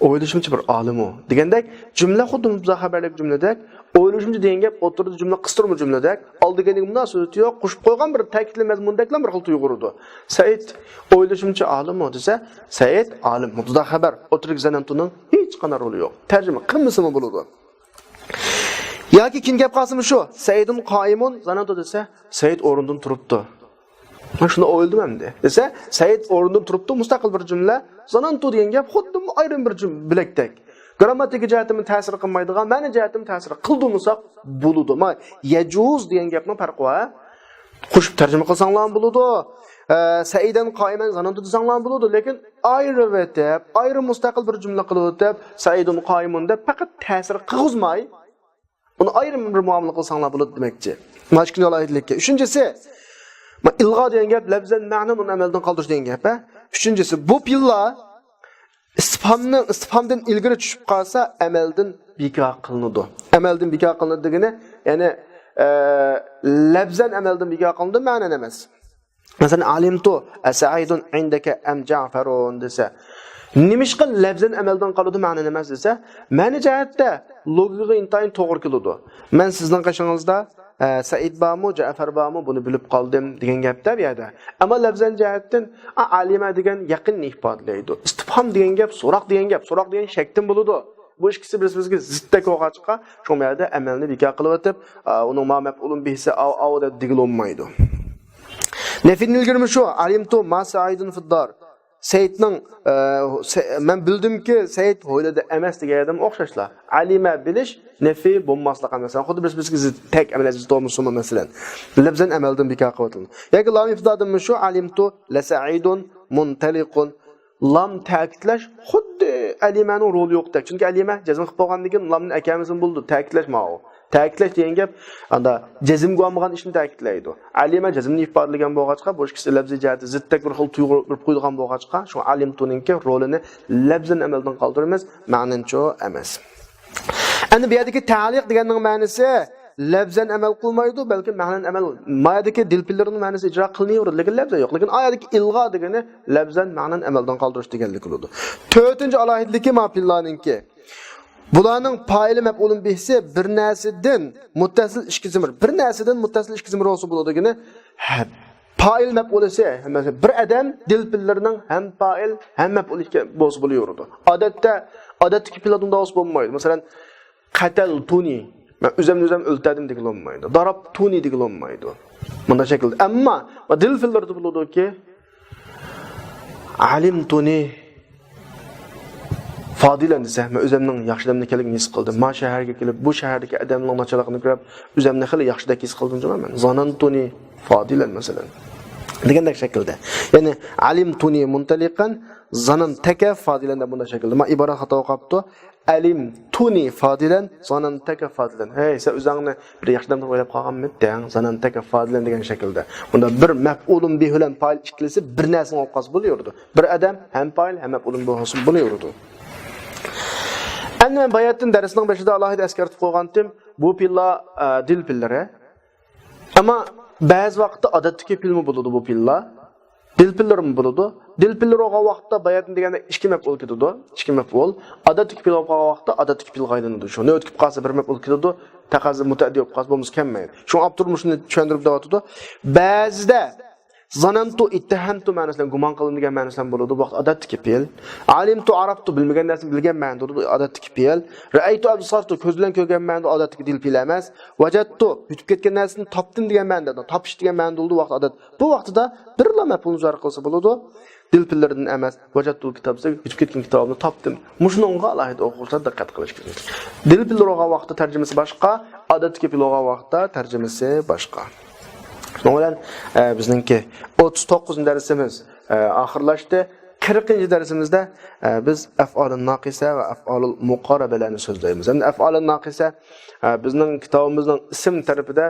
ئويلىشىمچە بىر ئالىمۇ دېگەندەك جۈملە خۇددى مۇبتەدا خەۋەرلىك جۈملىدەك، ئويلىشىمچە دېگەن گەپ ئوتتۇرىدا جۈملە قىستۇرما جۈملىدەك، ئالدى كەينىگە مۇناسىۋىتى يوق، قوشۇپ قويغان بىر تەكىتلىك مەزمۇندەكلا بىر خىل تۇيغۇرىدۇ. سەئىد ئويلىشىمچە ئالىمۇ دېسە، سەئىد ئالىم، مۇبتەدا خەۋەر، ئوتتۇرىدىكى زەنەنتۇنىڭ ھېچقانداق رولى يوق. تەرجىمە قىلمىسىمۇ بولىدۇ. ياكى كېيىن گەپ قالسىمۇ شۇ، سەئىدۇن قائىمۇن، زانانتۇ دېسە، سەئىد ئورنىدىن تۇرۇپتۇ. مەن شۇنى ئويلىدىم ئەمدى. دېسە، سەئىد ئورنىدىن تۇرۇپتۇ، مۇستەقىل بىر جۈملە. زانانتۇ دېگەن گەپ خۇددى ئايرىم بىر جۈم-، بۆلەكتەك. گرامماتىكا جەھەتتىنمۇ تەسىر قىلمايدىغان، مەنە جەھەتتىنمۇ تەسىر قىلدۇرمىساق بولىدۇ. ما يەجۇز دېگەن گەپنىڭ پەرقى بار. قوشۇپ تەرجىمە قىلساڭلارمۇ بولىدۇ. ئە، سەئىدەن قائىمەن زانانتۇ دېسەڭلارمۇ بولىدۇ. لېكىن ئايرىۋېتىپ، ئايرىم مۇستەقىل بىر جۈملە قىلىۋېتىپ، سەئىدۇن قائىمۇن دەپ پەقەت تەسىر قىلغۇزماي، ئۇنى ئايرىم بىر مۇئامىلە قىلساڭلار بولىدۇ دېمەكچى. مانا ئىككىنچى ئالاھىدىلىككە. ئۈچىنچىسى، ما ئىلغا دېگەن گەپ لەپزەن مەنەن ئۇنى ئەمەلدىن قالدۇرۇش دېگەن گەپ. ھە؟ ئۈچىنچىسى، بۇ پېئىللار ئىستىفھامنىڭ، ئىستىفھامدىن ئىلگىرى چۈشۈپ قالسا، ئەمەلدىن بىكار قىلىنىدۇ. ئەمەلدىن بىكار قىلىنىدۇ دېگىنى، يەنى، ئە، لەپزەن ئەمەلدىن بىكار قىلىنىدۇ، مەنەن ئەمەس. مەسىلەن، «ئالىمتۇ ئەسەئىدۇن ئىندەكە ئەم جەئفەرۇن» دېسە، نېمىشقا لەپزەن ئەمەلدىن قالىدۇ، مەنەن ئەمەس دېسە، مەنە جەھەتتە لوگىكىغا ئىنتايىن توغرا كېلىدۇ. مەن سىزنىڭ قېشىڭىزدا، ئە، سەئىد بارمۇ، جەئفەر بارمۇ، بۇنى بىلىپ قالدىم دېگەن گەپتە بۇ يەردە. ئەمما لەپزەن جەھەتتىن، ئا، ئالىمە دېگەن يېقىننى ئىپادىلەيدۇ. ئىستىپھام دېگەن گەپ، سوراق دېگەن گەپ، سوراق دېگەن شەكتىن بولىدۇ. بۇ ئىككىسى بىرسى بىرسىگە زىتتەك بولغاچقا، شۇ يەردە ئەمەلنى بىكار قىلىۋېتىپ، ئا، ئۇنىڭ ما مەپئۇلۇن بىھسى ئاۋ، ئاۋ دەپ دېگىلى بولمايدۇ. نەفىنىڭ ئىلگىرى شۇ، «ئالىمتۇ ما سەئىدۇن فىددار». سەئىدنىڭ، ئە، سە-، مەن بىلدىمكى، سەئىد ھويلىدا ئەمەس دېگەن ئادەم ئوخشاشلا. ئالىمە بىلىش، نەفى بولماسلىق ئەمەس. خۇددى بىرسى بىرسىگە زىت، تەك ئەمەلىيەت زىت بولمىسىمۇ، مەسىلەن. لەپزەن ئەمەلدىن بىكار قىلىۋېتىلىدۇ. ياكى لام ئىبتىدادىنمۇ شۇ، «ئالىمتۇ لەسەئىدۇن مۇنتەلىقۇن». لام تەكىتلەش خۇددى ئەلىمەنىڭ رولى يوقتەك. چۈنكى ئەلىمە جەزم قىلىپ بولغاندىن كېيىن لامنى ئەكەلمىسىمۇ بولىدۇ، تەكىتلەش ماۋۇ. تەكىتلەش دېگەن گەپ، ئاندا جەزمگە بولمىغان ئىشنى تەكىتلەيدۇ. ئەلىمە جەزمنى ئىپادىلىگەن بولغاچقا، بۇ ئىككىسى لەپزىي جەھەتتە زىتتەك بىر خىل تۇيغۇ بېرىپ قويىدىغان بولغاچقا، شۇڭا ئالىمتۇنىڭكى رولىنى لەپزەن ئەمەلدىن قالدۇرىمىز، مەنەنچۇ ئەمەس. ئەمدى بۇ يەردىكى تەلىق دېگەننىڭ مەنىسى لەپزەن ئەمەل قىلمايدۇ، بەلكى مەنەن ئەمەل. ما يەردىكى دىل پېئىللىرىنىڭ مەنىسى ئىجرا قىلىنىۋېرىدۇ، لېكىن لەپزەن يوق. لېكىن ئا يەردىكى ئىلغا دېگىنى لەپزەن مەنەن ئەمەلدىن قالدۇرۇش دېگەنلىك بولىدۇ. تۆتىنچى ئالاھىدىلىكى ما پېئىللارنىڭكى. بۇلارنىڭ پائىلى مەپئۇلۇن بىھسى بىر نەرسىدىن مۇتتەسىل ئىككى زېمىر. بىر نەرسىدىن مۇتتەسىل ئىككى زېمىر بولسا بولىدۇ دېگىنى. ھە، پائىل مەپئۇلىسى، مەسىلەن، بىر ئادەم دىل پېئىللىرىنىڭ ھەم پائىل، ھەم مەپئۇل ئىكەن بولسا بولۇۋېرىدۇ. ئادەتتە، ئادەتتىكى پېئىللاردا ئۇنداق بولسا بولمايدۇ. مەسىلەن، قەتەلتۇنى. مەن ئۆزۈمنى ئۆزۈم ئۆلتۈردۈم دېگىلى بولمايدۇ. دارابتۇنى دېگىلى بولمايدۇ. مۇنداق شەكىلدە. ئەمما دىل پېئىللىرىدا بولىدۇكى، ئالىمتۇنى فادىلەن دېسە، مەن ئۆزۈمنىڭ ياخشى ئادەمنى ئىكەنلىكىنى ھېس قىلدىم. ما شەھەرگە كېلىپ، بۇ شەھەردىكى ئادەمنىڭ ناچارلىقىنى كۆرۈپ، ئۆزۈمنى خېلى ياخشىدەك ھېس قىلدىم جۇما مەن. زانانتۇنى فادىلەن، مەسىلەن. دېگەندەك شەكىلدە. يەنى، ئالىمتۇنى مۇنتەلىقەن، زانانتەكە فادىلەن دەپ بۇنداق شەكىلدە. ما ئىبارە خاتا ئوقۇپتۇ. ئەلىم تۇنى فادىلەن، زانانتەكە فادىلەن. ھەي، سەن ئۆزۈڭنى بىر ياخشى ئادەم دەپ ئويلاپ قالغانمىدىڭ؟ زانانتەكە فادىلەن دېگەن شەكىلدە. بۇندا بىر مەپئۇلۇن بىھ بىلەن پائىل ئىككىلىسى بىر نەرسىنى ئوقۇپ قالسا بولۇۋېرىدۇ. بىر ئادەم ھەم پائىل، ھەم مەپئۇلۇن بىھ بولسا بولۇۋېرىدۇ. ئەمدى مەن باياتىن دەرسنىڭ بېشىدا ئالاھىدە ئەسكەرتىپ قويغانتىم، بۇ پېئىللار، ئە، دىل پېئىللىرى. ئەمما بەزى ۋاقىتتا ئادەتتىكى پېئىلمۇ بولىدۇ بۇ پېئىللار. دىل پېئىللىرىمۇ بولىدۇ. دىل پېئىللىرى بولغان ۋاقىتتا باياتىن دېگەندە ئىككى مەپئۇل كېتىدۇ. ئىككى مەپئۇل. ئادەتتىكى پېئىل بولۇپ قالغان ۋاقىتتا ئادەتتىكى پېئىلغا ئايلىنىدۇ. شۇ نۆۋەتكە كېلىپ قالسا بىر مەپئۇل كېتىدۇ. تەقەززا مۇتەئەددى بولۇپ قالسا بولمىسا كەلمەيدۇ. شۇڭا ئاپتور مۇشۇنى چۈشەندۈرۈپ دەۋاتىدۇ. بەزىدە زانانتۇ، ئىتتەھەمتۇ مەنىسى بىلەن، گۇمان قىلدىم دېگەن مەنىسى بىلەن بولىدۇ. بۇ ۋاقىت ئادەتتىكى پېئىل. ئالىمتۇ، ئارەپتۇ، بىلمىگەن نەرسىنى بىلگەن مەنىدە بولىدۇ. ئادەتتىكى پېئىل. رەئەيتۇ، ئەبسارتۇ، كۆز بىلەن كۆرگەن مەنىدە ئادەتتىكى دىل پېئىل ئەمەس. ۋەجەتتۇ، يىتىپ كەتكەن نەرسىنى تاپتىم دېگەن مەنىدە، تاپىش دېگەن مەنىدە بولىدۇ ۋاقىت ئادەت. بۇ ۋاقتىدا بىرلا مەپئۇلنى جارى قىلسا بولىدۇ. دىل پېئىللىرىدىن ئەمەس. ۋەجەتتۇل كىتاب دېسە، يىتىپ كەتكەن كىتابىمنى تاپتىم. مۇشۇنىڭغا ئالاھىدە ئوقۇغۇچىلار دىققەت قىلىش كېرەك. دىل پېئىل بولغان ۋاقىتتا تەرجىمىسى باشقا، ئادەتتىكى پېئىل بولغان ۋاقىتتا تەرجىمىسى باشقا. شۇنىڭ بىلەن، ئە، بىزنىڭكى ئوتتۇز توققۇزىنچى دەرسىمىز، ئە، ئاخىرلاشتى. قىرىقىنچى دەرسىمىزدە، ئە، بىز ئەفئالىن ناقىسە ۋە ئەفئالۇل مۇقارەبەلەرنى سۆزلەيمىز. ئەمدى ئەفئالىن ناقىسە، ئە، بىزنىڭ كىتابىمىزنىڭ ئىسىم تەرىپىدە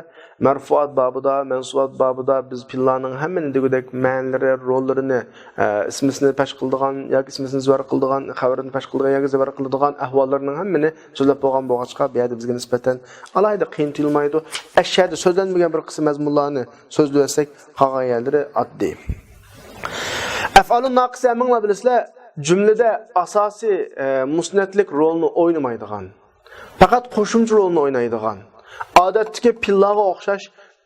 مەرفۇئات بابىدا، مەنسۇبات بابىدا بىز پېئىللارنىڭ ھەممىنى دېگۈدەك مەنىلىرى، روللىرىنى، ئە، ئىسمىسىنى پەش قىلىدىغان ياكى ئىسمىسىنى زىۋەر قىلىدىغان، خەۋىرىنى پەش قىلىدىغان ياكى زىۋەر قىلىدىغان ئەھۋاللىرىنىڭ ھەممىنى سۆزلەپ بولغان بولغاچقا، بۇ يەردە بىزگە نىسبەتەن ئالاھىدە قىيىن تۇيۇلمايدۇ. ئەشەدە سۆزلەنمىگەن بىر قىسىم مەزمۇنلارنى سۆزلىۋەتسەك، قالغان يەرلىرى ئاددىي. ئەفئالۇن ناقىسە ھەممىڭلار بىلىسىلەر، جۈملىدە ئاساسىي، ئە، مۇسنەتلىك رولنى ئوينىمايدىغان، پەقەت قوشۇمچە رولنى ئوينايدىغان، ئادەتتىكى پېئىللارغا ئوخشاش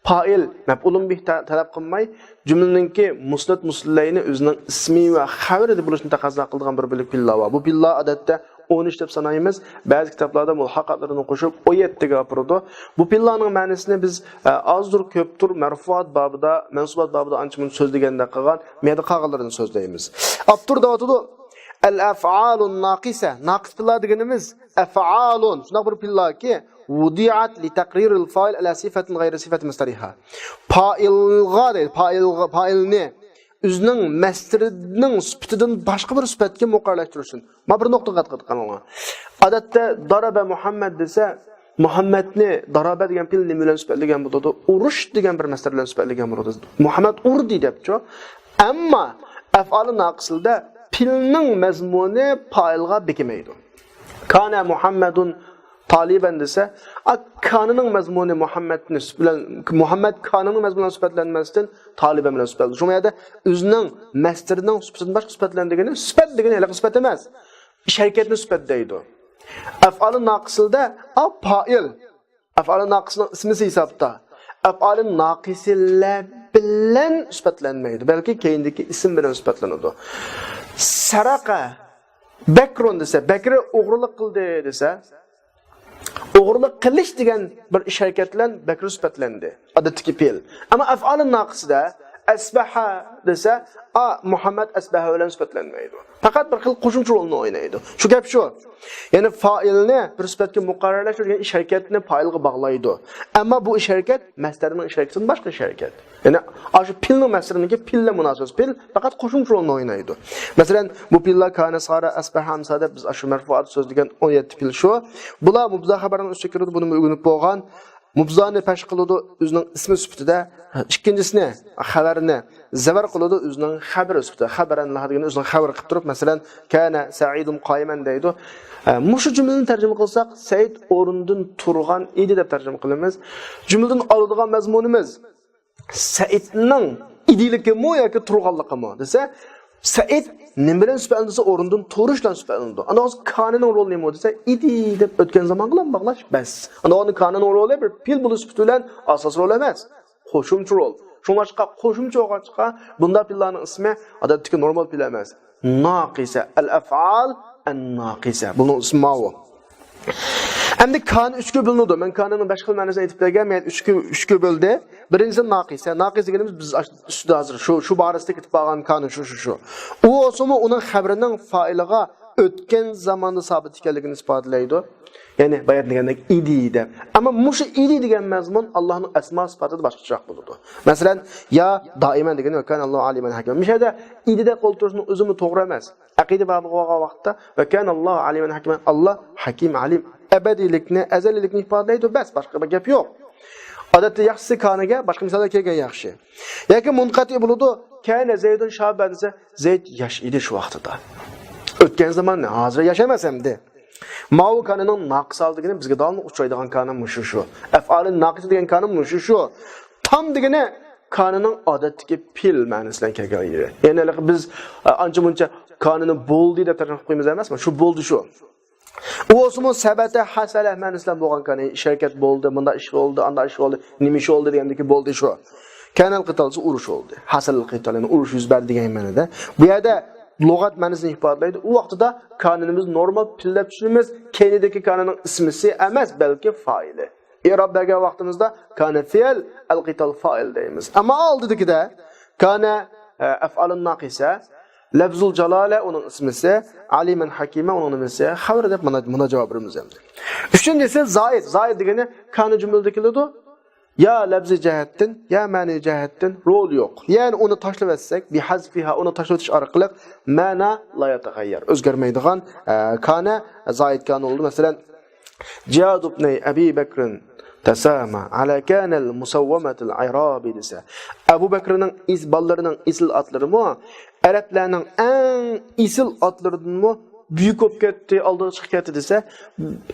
پائىل، مەپئۇلۇن بىھ تە-، تەلەپ قىلماي، جۈملىنىڭكى مۇسنەت مۇسنەتلەينى ئۆزىنىڭ ئىسمى ۋە خەۋىرىدە بولۇشنى تەقەززا قىلىدىغان بىر بۆلەك پېئىللار بار. بۇ پېئىللار ئادەتتە ئون ئۈچ دەپ سانايمىز. بەزى كىتابلاردا مۇلھەقاتلىرىنى قوشۇپ ئون يەتتىگە ئاپىرىدۇ. بۇ پېئىللارنىڭ مەنىسىنى بىز، ئە، ئازدۇر كۆپتۇر مەرفۇئات بابىدا، مەنسۇبات بابىدا ئانچە مۇنچە سۆزلىگەندەك قىلغان، مەيدە قالغانلىرىنى سۆزلەيمىز. ئاپتور دەۋاتىدۇ، ئەل ئەفئالۇن ناقىسە، ناقىس پېئىللار دېگىنىمىز ئەفئالۇن، شۇنداق بىر پېئىللاركى، ۋۇدىئەت لىتەقرىرىل فائىل ئەلا سىفەتىن غەيرى سىفەتى مۇستەرىھە. پائىلغا دەيدۇ، پائىلغا، پائىلنى ئۆزىنىڭ مەستىرىنىڭ سۈپىتىدىن باشقا بىر سۈپەتكە مۇقەررەرلەشتۈرۈلسۇن. مانا بىر نۇقتىغا دىققەت قىلىڭلار. ئادەتتە دارابە مۇھەممەد دېسە، مۇھەممەدنى دارابە دېگەن پېئىل نېمە بىلەن سۈپەتلىگەن بولىدۇ؟ ئۇرۇش دېگەن بىر مەسدەر بىلەن سۈپەتلىگەن بولىدۇ. مۇھەممەد ئۇردى دەپچۇ. ئەمما ئەفئالى ناقىسىلدە پېئىلنىڭ مەزمۇنى پائىلغا بېكىمەيدۇ. كانە مۇھەممەدۇن تالىبەن دېسە، ئا، كانىنىڭ مەزمۇنى مۇھەممەدنى سۈپ-، بىلەن، مۇھەممەد كانىنىڭ مەزمۇنى بىلەن سۈپەتلەنمەستىن، تالىبەن بىلەن سۈپەتلەنگەن. شۇ يەردە ئۆزىنىڭ مەسدىرىنىڭ سۈپىتىدىن باشقا سۈپەتلەن دېگىنى، سۈپەت دېگىنى ھېلىقى سۈپەت ئەمەس. ئىش ھەرىكەتنى سۈپەت دەيدۇ. ئەفئالى ناقىسىلدە، ئا، پائىل. ئەفئالى ناقىسنىڭ ئىسمىسى ھېسابتا. ئەفئالى ناقىسىلەر بىلەن سۈپەتلەنمەيدۇ، بەلكى كەينىدىكى ئىسىم بىلەن سۈپەتلىنىدۇ. سەرەقە، بەكرۇن دېسە، بەكرى ئوغرىلىق قىلدى دېسە، ئوغرىلىق قىلىش دېگەن بىر ئىش ھەرىكەت بىلەن بەكرى سۈپەتلەندى. ئادەتتىكى پېئىل. ئەمما ئەفئالى ناقىسىدە ئەسبەھە دېسە، ئا، مۇھەممەد ئەسبەھە بىلەن سۈپەتلەنمەيدۇ. پەقەت بىر خىل قوشۇمچە رولنى ئوينايدۇ. شۇ گەپ شۇ. يەنى فائىلنى بىر سۈپەتكە مۇقەررەرلەشتۈرگەن ئىش ھەرىكەتنى پائىلغا باغلايدۇ. ئەمما بۇ ئىش ھەرىكەت مەسدەرنىڭ ئىش ھەرىكىتىدىن باشقا ئىش ھەرىكەت. يەنى ئاشۇ پېئىلنىڭ مەسدىرىنىڭكى پېئىل بىلەن مۇناسىۋەتلىك پېئىل پەقەت قوشۇمچە رولنى ئوينايدۇ. مەسىلەن، بۇ پېئىللار كانە، سارە، ئەسبەھە، ئەمسە دەپ بىز ئاشۇ مەرپۇئات سۆزلىگەن ئون يەتتە پېئىل شۇ. بۇلار مۇبتەدا خەبەرنىڭ ئۈستىگە كىرىدۇ، بۇنىمۇ ئۆگىنىپ بولغان. مۇبتەدانى پەش قىلىدۇ ئۆزىنىڭ ئىسمى سۈپىتىدە. ئىككىنچىسىنى، خەۋەرنى زەۋەر قىلىدۇ ئۆزىنىڭ خەبىرى سۈپىتىدە. خەبەرەن لەھۇ دېگەننى ئۆزىنىڭ خەۋىرى قىلىپ تۇرۇپ، مەسىلەن، كانە سەئىدۇن قائىمەن دەيدۇ. ئە، مۇشۇ جۈملىنى تەرجىمە قىلساق، سەئىد ئورنىدىن تۇرغان ئىدى دەپ تەرجىمە قىلىمىز. جۈملىدىن ئالىدىغان مەزمۇنىمىز سەئىدنىڭ ئىدىلىكىمۇ ياكى تۇرغانلىقىمۇ دېسە، سەئىد نېمە بىلەن سۈپەتلىنىدۇ دېسە، ئورنىدىن تۇرۇش بىلەن سۈپەتلىنىدۇ. ئاندىن كانىنىڭ رولى نېمە دېسە، ئىدى دەپ ئۆتكەن زامانغا بىلەن باغلاش بەس. ئاندىن كانىنىڭ رولى بىر پېئىل بولۇش سۈپىتى بىلەن ئاساس رول ئەمەس. قوشۇمچە رول. شۇڭلاشقا قوشۇمچە بولغاچقا، بۇنداق پېئىللارنىڭ ئىسمى ئادەتتىكى نورمال پېئىل ئەمەس. ناقىسە، ئەل ئەفئال ئەن ناقىسە. بۇنىڭ ئىسمى ماۋۇ. ئەمدى كان ئۈچكە بۆلۈنىدۇ. مەن كاننىڭ بەش خىل مەنىسىنى ئېيتىپ بەرگەن، مەن ئۈچكە، ئۈچكە بۆلدى. بىرىنچىسى ناقىسە. ناقىسە دېگىنىمىز بىز ئاش-، ئۈستىدە ھازىر شۇ، شۇ بارىسىدا كېتىپ بارغان كان شۇ، شۇ، شۇ. ئۇ بولسىمۇ ئۇنىڭ خەبىرىنىڭ فائىلىغا ئۆتكەن زاماندا سابىت ئىكەنلىكىنى ئىپادىلەيدۇ. يەنى بايان دېگەندەك ئىدى دەپ. ئەمما مۇشۇ ئىدى دېگەن مەزمۇن ئاللاھنىڭ ئەسما سۈپاتىدا باشقىچىراق بولىدۇ. مەسىلەن، يا دائىمەن دېگەن ۋە كان ئاللاھۇ ئالىمەن ھەكىمەن. مۇشۇ يەردە ئىدى دەپ ئولتۇرۇشنىڭ ئۆزىمۇ توغرا ئەمەس. ئەقىدە بابىغا بارغان ۋاقىتتا ۋە كان ئاللاھۇ ئالىمەن ھەكىمەن. ئاللا ھەكىم، ئالىم. ئەبەدىيلىكنى، ئەزەلىيلىكنى ئىپادىلەيدۇ، بەس، باشقا بىر گەپ يوق. ئادەتتە ياخشىسى كانىگە باشقا مىساللار كەلگەن ياخشى. ياكى مۇنقەتى بولىدۇ، كان زەيدۇن شابەن دېسە، زەيد ياش ئىدى شۇ ۋاقتىدا. ئۆتكەن زامان، ھازىر ياش ئەمەس ئەمدى. ماۋۇ كانىنىڭ ناقىس ھالى دېگىنى بىزگە داۋاملىق ئۇچرايدىغان كانى مۇشۇ شۇ. ئەفئالى ناقىسە دېگەن كانى مۇشۇ شۇ. تام دېگىنى كانىنىڭ ئادەتتىكى پېئىل مەنىسى بىلەن كەلگەن يېرى. يەنى ھېلىقى بىز، ئە، ئانچە مۇنچە كانىنى بولدى دەپ تەرجىمە قىلىپ قويىمىز ئەمەسمۇ؟ شۇ بولدى شۇ. ئۇ بولسىمۇ سەبەتە، ھەسەلە مەنىسى بىلەن بولغان كان، ئىش ھەرىكەت بولدى، مۇنداق ئىش بولدى، ئانداق ئىش بولدى، نېمە ئىش بولدى دېگەندىكى بولدى شۇ. كانەل قىتال دېسە ئۇرۇش بولدى. ھەسەلەل قىتال، يەنى ئۇرۇش يۈز بەردى دېگەن مەنىدە. بۇ يەردە لۇغەت مەنىسىنى ئىپادىلەيدۇ. ئۇ ۋاقتىدا كانىنى بىز نورمال پېئىل دەپ چۈشىنىمىز. كەينىدىكى كانىنىڭ ئىسمىسى ئەمەس، بەلكى فائىلى. ئېراب بەرگەن ۋاقتىمىزدا كانە فېئىل، ئەل قىتال فائىل دەيمىز. ئەمما ئالدىدىكىدە كانە، ئە، ئەفئالىن ناقىسە، لەفزۇل جالالە ئۇنىڭ ئىسمىسى، ئالىمەن ھەكىمە ئۇنىڭ نېمىسى، خەۋىرى دەپ مانا، مانا جاۋاب بېرىمىز ئەمدى. ئۈچىنچىسى زائىد. زائىد دېگىنى كانە جۈملىدە كېلىدۇ. يا لەفزىي جەھەتتىن، يا مەنىۋى جەھەتتىن رولى يوق. يەنى ئۇنى تاشلىۋەتسەك، بىھەزفىھا، ئۇنى تاشلىۋېتىش ئارقىلىق مەنا لا يەتەغەييەر، ئۆزگەرمەيدىغان، ئە، كانە، زائىد كانە بولىدۇ. مەسىلەن، جىياد ئىبنەي ئەبى بەكرىن تەسامە ئەلە كانەل مۇسەۋۋەمەتىل ئىرابى دېسە، ئەبۇ بەكرىنىڭ ئىس-، بالىلىرىنىڭ ئېسىل ئاتلىرىمۇ ئەرەبلەرنىڭ ئەڭ ئېسىل ئاتلىرىدىنمۇ بۈيۈك بولۇپ كەتتى، ئالدىغا چىقىپ كەتتى دېسە،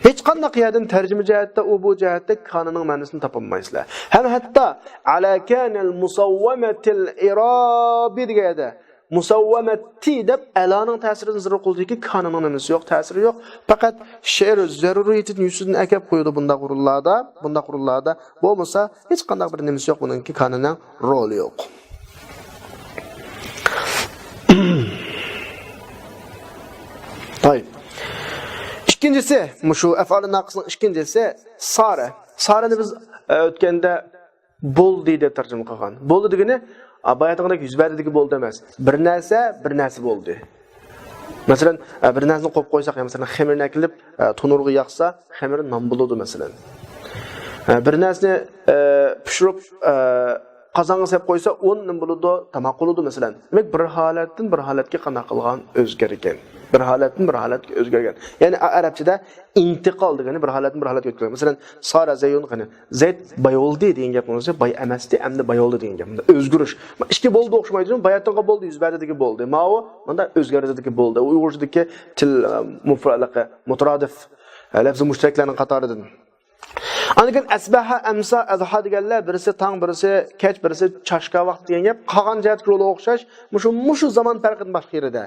ھېچقانداق يەردىن تەرجىمە جەھەتتە، ئۇ بۇ جەھەتتە كانىنىڭ مەنىسىنى تاپالمايسىلەر. ھەم ھەتتا ئەلە كانەل مۇسەۋۋەمەتىل ئىرابى دېگەن يەردە مۇسەۋۋەمەتتى دەپ ئەلانىڭ تەسىرىدىن زېرۇر قىلىدۇكى، كانىنىڭ نېمىسى يوق، تەسىرى يوق. پەقەت شېئىر زەرۇرىيىتىدىن يۈزىدىن ئەكەپ قويىدۇ بۇنداق ئورۇنلاردا، بۇنداق ئورۇنلاردا. بولمىسا ھېچقانداق بىر نېمىسى يوق بۇنىڭكى، كانىنىڭ رولى يوق. ھاي. ئىككىنچىسى، مۇشۇ ئەفئالى ناقىسنىڭ ئىككىنچىسى سارە. سارەنى بىز، ئە، ئۆتكەندە بولدى دەپ تەرجىمە قىلغان. بولدى دېگىنى، ئا، باياتىقىدەك يۈز بەردى دېگەن بولدى ئەمەس. بىر نەرسە، بىر نەرسە بولدى. مەسىلەن، ئە، بىر نەرسىنى قويۇپ قويساق، يا مەسىلەن، خېمىرنى ئەكېلىپ، ئە، تونۇرغا ياقسا، خېمىر نان بولىدۇ، مەسىلەن. ئە، بىر نەرسىنى، ئە، پىشۇرۇپ، ئە، قازانغا سېلىپ قويسا، ئۇ نېمە بولىدۇ؟ تاماق بولىدۇ، مەسىلەن. دېمەك، بىر ھالەتتىن بىر ھالەتكە قانداق قىلغان؟ ئۆزگەرگەن. بىر ھالەتتىن بىر ھالەتكە ئۆزگەرگەن. يەنى ئە-، ئەرەبچىدە ئىنتىقال دېگىنى بىر ھالەتتىن بىر ھالەتكە ئۆتكەن. مەسىلەن، سارە زەيدۇن، قېنى، زەيد باي بولدى دېگەن گەپ بولسا، باي ئەمەستى، ئەمدى باي بولدى دېگەن گەپ. بۇندا ئۆزگىرىش. ئىككى بولدى ئوخشىمايدۇ. باياتىنغا بولدى، يۈز بەردىدىكى بولدى. ماۋۇ، مۇندا ئۆزگەردىدىكى بولدى. ئۇيغۇرچىدىكى تىل، ئە، مۇفرەلىقى، مۇترادىف، ئە، لەفزى مۇشتەرەكلەرنىڭ قاتارىدىن. ئاندىن كېيىن ئەسبەھە، ئەمسا، ئەزھا دېگەنلەر بىرسى تاڭ، بىرسى كەچ، بىرسى چاشقا ۋاقتى دېگەن گەپ. قالغان جەھەتتىكى رولىغا ئوخشاش، مۇشۇ، مۇشۇ زامان پەرقىدىن باشقا يېرىدە.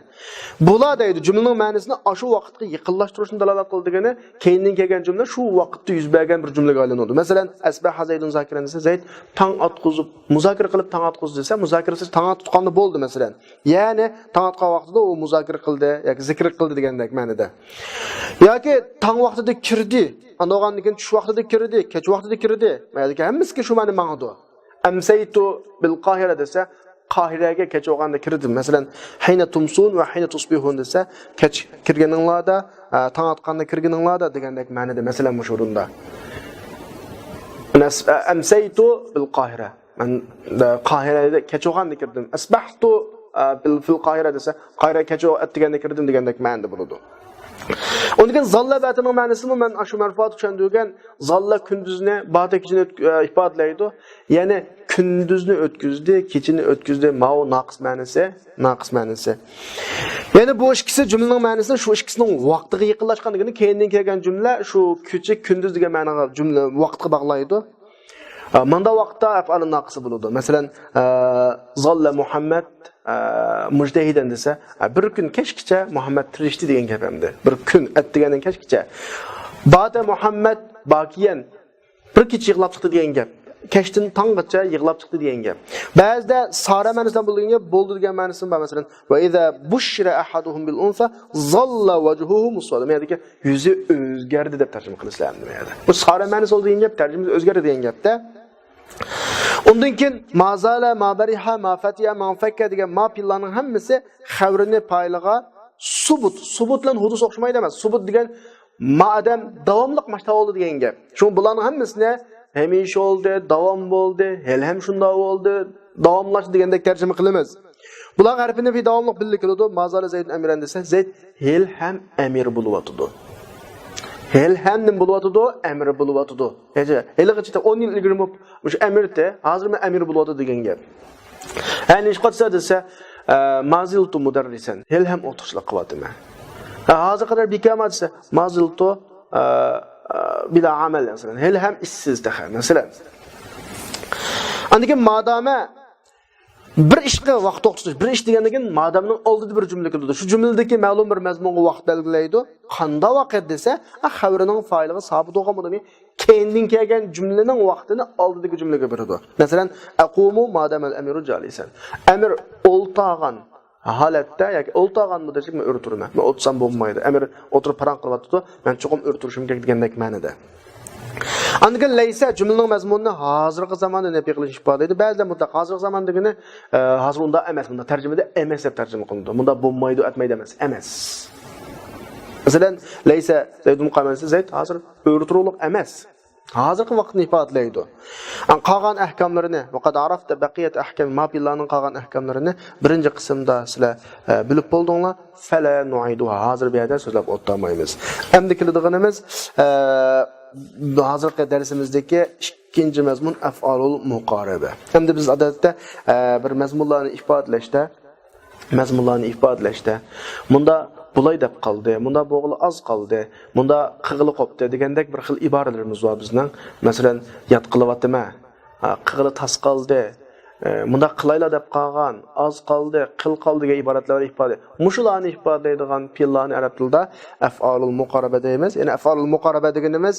بۇلار دەيدۇ، جۈملىنىڭ مەنىسىنى ئاشۇ ۋاقىتقا يېقىنلاشتۇرۇشنى دالالەت قىلىدىغىنى، كەينىدىن كەلگەن جۈملە شۇ ۋاقىتتا يۈز بەرگەن بىر جۈملىگە ئايلىنىدۇ. مەسىلەن، ئەسبەھە زەيدۇن زاكىرەن دېسە، زەيد تاڭ ئاتقۇزۇپ، مۇزاكىرە قىلىپ تاڭ ئاتقۇزدى دېسە، مۇزاكىرە قىلىپ تاڭ ئاتقۇزغاندا بولدى، مەسىلەن. يەنى تاڭ ئاتقان ۋاقتىدا ئۇ مۇزاكىرە قىلدى ياكى زىكىر قىلدى دېگەندەك مەنىدە. ياكى تاڭ ۋاقتىدا كىردى، ئاندىن كېيىن چۈش ۋاقتىدا كىردى، كەچ ۋاقتىدا كىردى. مەنىدىكى ھەممىسىگە شۇ مەنە ماڭىدۇ. ئەمسەيتۇ بىل قاھىرە دېسە، قاھىرەگە كەچ بولغاندا كىردىم. مەسىلەن، ھىينە تۇمسۇن ۋە ھىينە تۇسبىھۇن دېسە، كەچ كىرگىنىڭلاردا، ئە، تاڭ ئاتقاندا كىرگىنىڭلاردا دېگەندەك مەنىدە. مەسىلەن، مۇشۇ ئورۇندا. ئەمسەيتۇ بىل قاھىرە. مەن، ئە، قاھىرەدە كەچ بولغاندا كىردىم. ئەسبەھتۇ، ئە، بىل، فىل قاھىرە دېسە، قاھىرە كەچ ئەتىگەندە كىردىم دېگەندەك مەنىدە بولىدۇ. ئۇندىن كېيىن زاللە بەتىنىڭ مەنىسىمۇ مەن ئاشۇ مەرفۇئات چۈشەندۈرگەن زاللە كۈندۈزنى، باتە كېچىنى ئۆت-، ئە، ئىپادىلەيدۇ. يەنى كۈندۈزنى ئۆتكۈزدى، كېچىنى ئۆتكۈزدى. ماۋۇ ناقىس مەنىسى، ناقىس مەنىسى. يەنى بۇ ئىككىسى جۈملىنىڭ مەنىسىنى شۇ ئىككىسىنىڭ ۋاقتىغا يېقىنلاشقاندىكىن كەينىدىن كەلگەن جۈملە شۇ كېچە، كۈندۈز دېگەن مەنىگە جۈملە ۋاقىتقا باغلايدۇ. ئە، ماندا ۋاقىتتا ئەپئالى ناقىسى بولىدۇ. مەسىلەن، ئە، زاللە مۇھەممەد، ئە، مۇجتەھىدەن دېسە، ئە، بىر كۈن كەچكىچە مۇھەممەد تىرىشتى دېگەن گەپ ئەمدى. بىر كۈن ئەتىگەندىن كەچكىچە. باتە مۇھەممەد باكىيەن، بىر كېچە يىغلاپ چىقتى دېگەن گەپ. كەچتىن تاڭغىچە يىغلاپ چىقتى دېگەن گەپ. بەزىدە سارە مەنىسىدە بولىدىغان گەپ، بولدى دېگەن مەنىسى بار. مەسىلەن، ۋە ئىزا بۇششىرە ئەھەدۇھۇم بىل ئۇنسا زاللە ۋەجھۇھۇ مۇسۋەددا. يەنى يۈزى ئۆزگەردى دەپ تەرجىمە قىلىسىلەر ئەمدى بۇ يەردە. بۇ سارە مەنىسى بولىدىغان گەپ، تەرجىمىسى ئۆزگەردى دېگەن گەپتە. ئۇندىن كېيىن مازالە، مابەرىھە، مافەتىيە، مانفەككە دېگەن ما پېئىللارنىڭ ھەممىسى خەۋىرىنى پايىلىغا سۇبۇت. سۇبۇت بىلەن ھۇدۇس ئوخشىمايدۇ ئەمەس. سۇبۇت دېگەن ما ئادەم داۋاملىق ماشتا بولدى دېگەن گەپ. شۇڭا بۇلارنىڭ ھەممىسىنى ھەمىشە بولدى، داۋام بولدى، ھېلىھەم شۇنداق بولدى، داۋاملاشتى دېگەندەك تەرجىمە قىلىمىز. بۇلارغا ھەرپىنى داۋاملىق بىللە كېلىدۇ. مازالە زەيدۇن ئەمىرەن دېسە، زەيد ھېلىھەم ئەمىر بولۇۋاتىدۇ. ھېلىھەم نېمە بولۇۋاتىدۇ؟ ئەمىر بولۇۋاتىدۇ. ھېلىغىچە ئون يىل ئىلگىرى مۇشۇ ئەمىرتى، ھازىرمۇ ئەمىر بولۇۋاتىدۇ دېگەن گەپ. ھە، نېشقا دېسە، دېسە، ئە، مازىلتۇ مۇدەررىسەن. ھېلىھەم ئوقۇتقۇچىلىق قىلىۋاتىمەن. ھە، ھازىرغا قەدەر بىكارما دېسە، مازىلتۇ، ئە، ئە، بىلا ئەمەل، مەسىلەن. ھېلىھەم ئىشسىز تېخى، مەسىلەن. ئاندىن كېيىن مادامە بىر ئىشقا ۋاقىت توختىتىش، بىر ئىش دېگەندىن كېيىن مادامنىڭ ئالدىدا بىر جۈملە كېلىدۇ. شۇ جۈملىدىكى مەلۇم بىر مەزمۇنغا ۋاقىت بەلگىلەيدۇ. قاندا ۋاقىت دېسە، ئە، خەۋىرىنىڭ پايىلىغا سابىت بولغان بولىدۇ. كەينىدىن كەلگەن جۈملىنىڭ ۋاقتىنى ئالدىدىكى جۈملىگە بېرىدۇ. مەسىلەن، ئەقۇمۇ مادامەل ئەمىرۇ جالىسەن. ئەمىر ئولتاغان ھالەتتە ياكى ئولتاغان مۇددەتلىك مەن ئۆرە تۇرىمەن. مەن ئولتۇرسام بولمايدۇ. ئەمىر ئولتۇرۇپ پاراڭ قىلىۋاتىدۇ. مەن چوقۇم ئۆرە تۇرۇشۇم كېرەك دېگەندەك مەنىدە. ئاندىن كېيىن لەيسە جۈملىنىڭ مەزمۇنىنى ھازىرقى زاماندا نەپى قىلىش ئىپادىلەيدۇ. بەزىلەر مۇنداق ھازىرقى زامان دېگىنى، ئە، ھازىر ئۇنداق ئەمەس، مۇنداق تەرجىمىدە ئەمەس دەپ تەرجىمە قىلىنىدۇ. مۇنداق بولمايدۇ، ئەتمەيدۇ ئەمەس، ئەمەس. مەسىلەن، لەيسە زەيدۇن قائىمەن دېسە، زەيد ھازىر ئۆرە تۇرۇقلۇق ئەمەس. ھازىرقى ۋاقىتنى ئىپادىلەيدۇ. ئەڭ قالغان ئەھكاملىرىنى، ۋە قەد ئەرەفتە بەقىيەت ئەھكام، ما پېئىللارنىڭ قالغان ئەھكاملىرىنى بىرىنچى قىسىمدا سىلەر، ئە، بىلىپ بولدۇڭلار. فەلا نۇئىدۇھا، ھازىر بۇ يەردە سۆزلەپ ئولتۇرمايمىز. ئەمدى كېلىدىغىنىمىز، ئە، ھازىرقى دەرسىمىزدىكى ئىككىنچى مەزمۇن ئەفئالۇل مۇقارىبە. ئەمدى بىز ئادەتتە، ئە، بىر مەزمۇنلارنى ئىپادىلەشتە، مەزمۇنلارنى ئىپادىلەشتە، مۇندا بولاي دەپ قالدى، مۇندا بولغىلى ئاز قالدى، مۇندا قىغىلى قوپتى دېگەندەك بىر خىل ئىبارىلىرىمىز بار بىزنىڭ. مەسىلەن، ياتقىلى ۋاتىمە، ھە، قىغىلى تاس قالدى، ئە، مۇنداق قىلايلا دەپ قالغان، ئاز قالدى، قىل قالدى دېگەن ئىبارەتلەر ئىپادە. مۇشۇلارنى ئىپادىلەيدىغان پېئىللارنى ئەرەب تىلىدا ئەفئالۇل مۇقارىبە دەيمىز. يەنى ئەفئالۇل مۇقارىبە دېگىنىمىز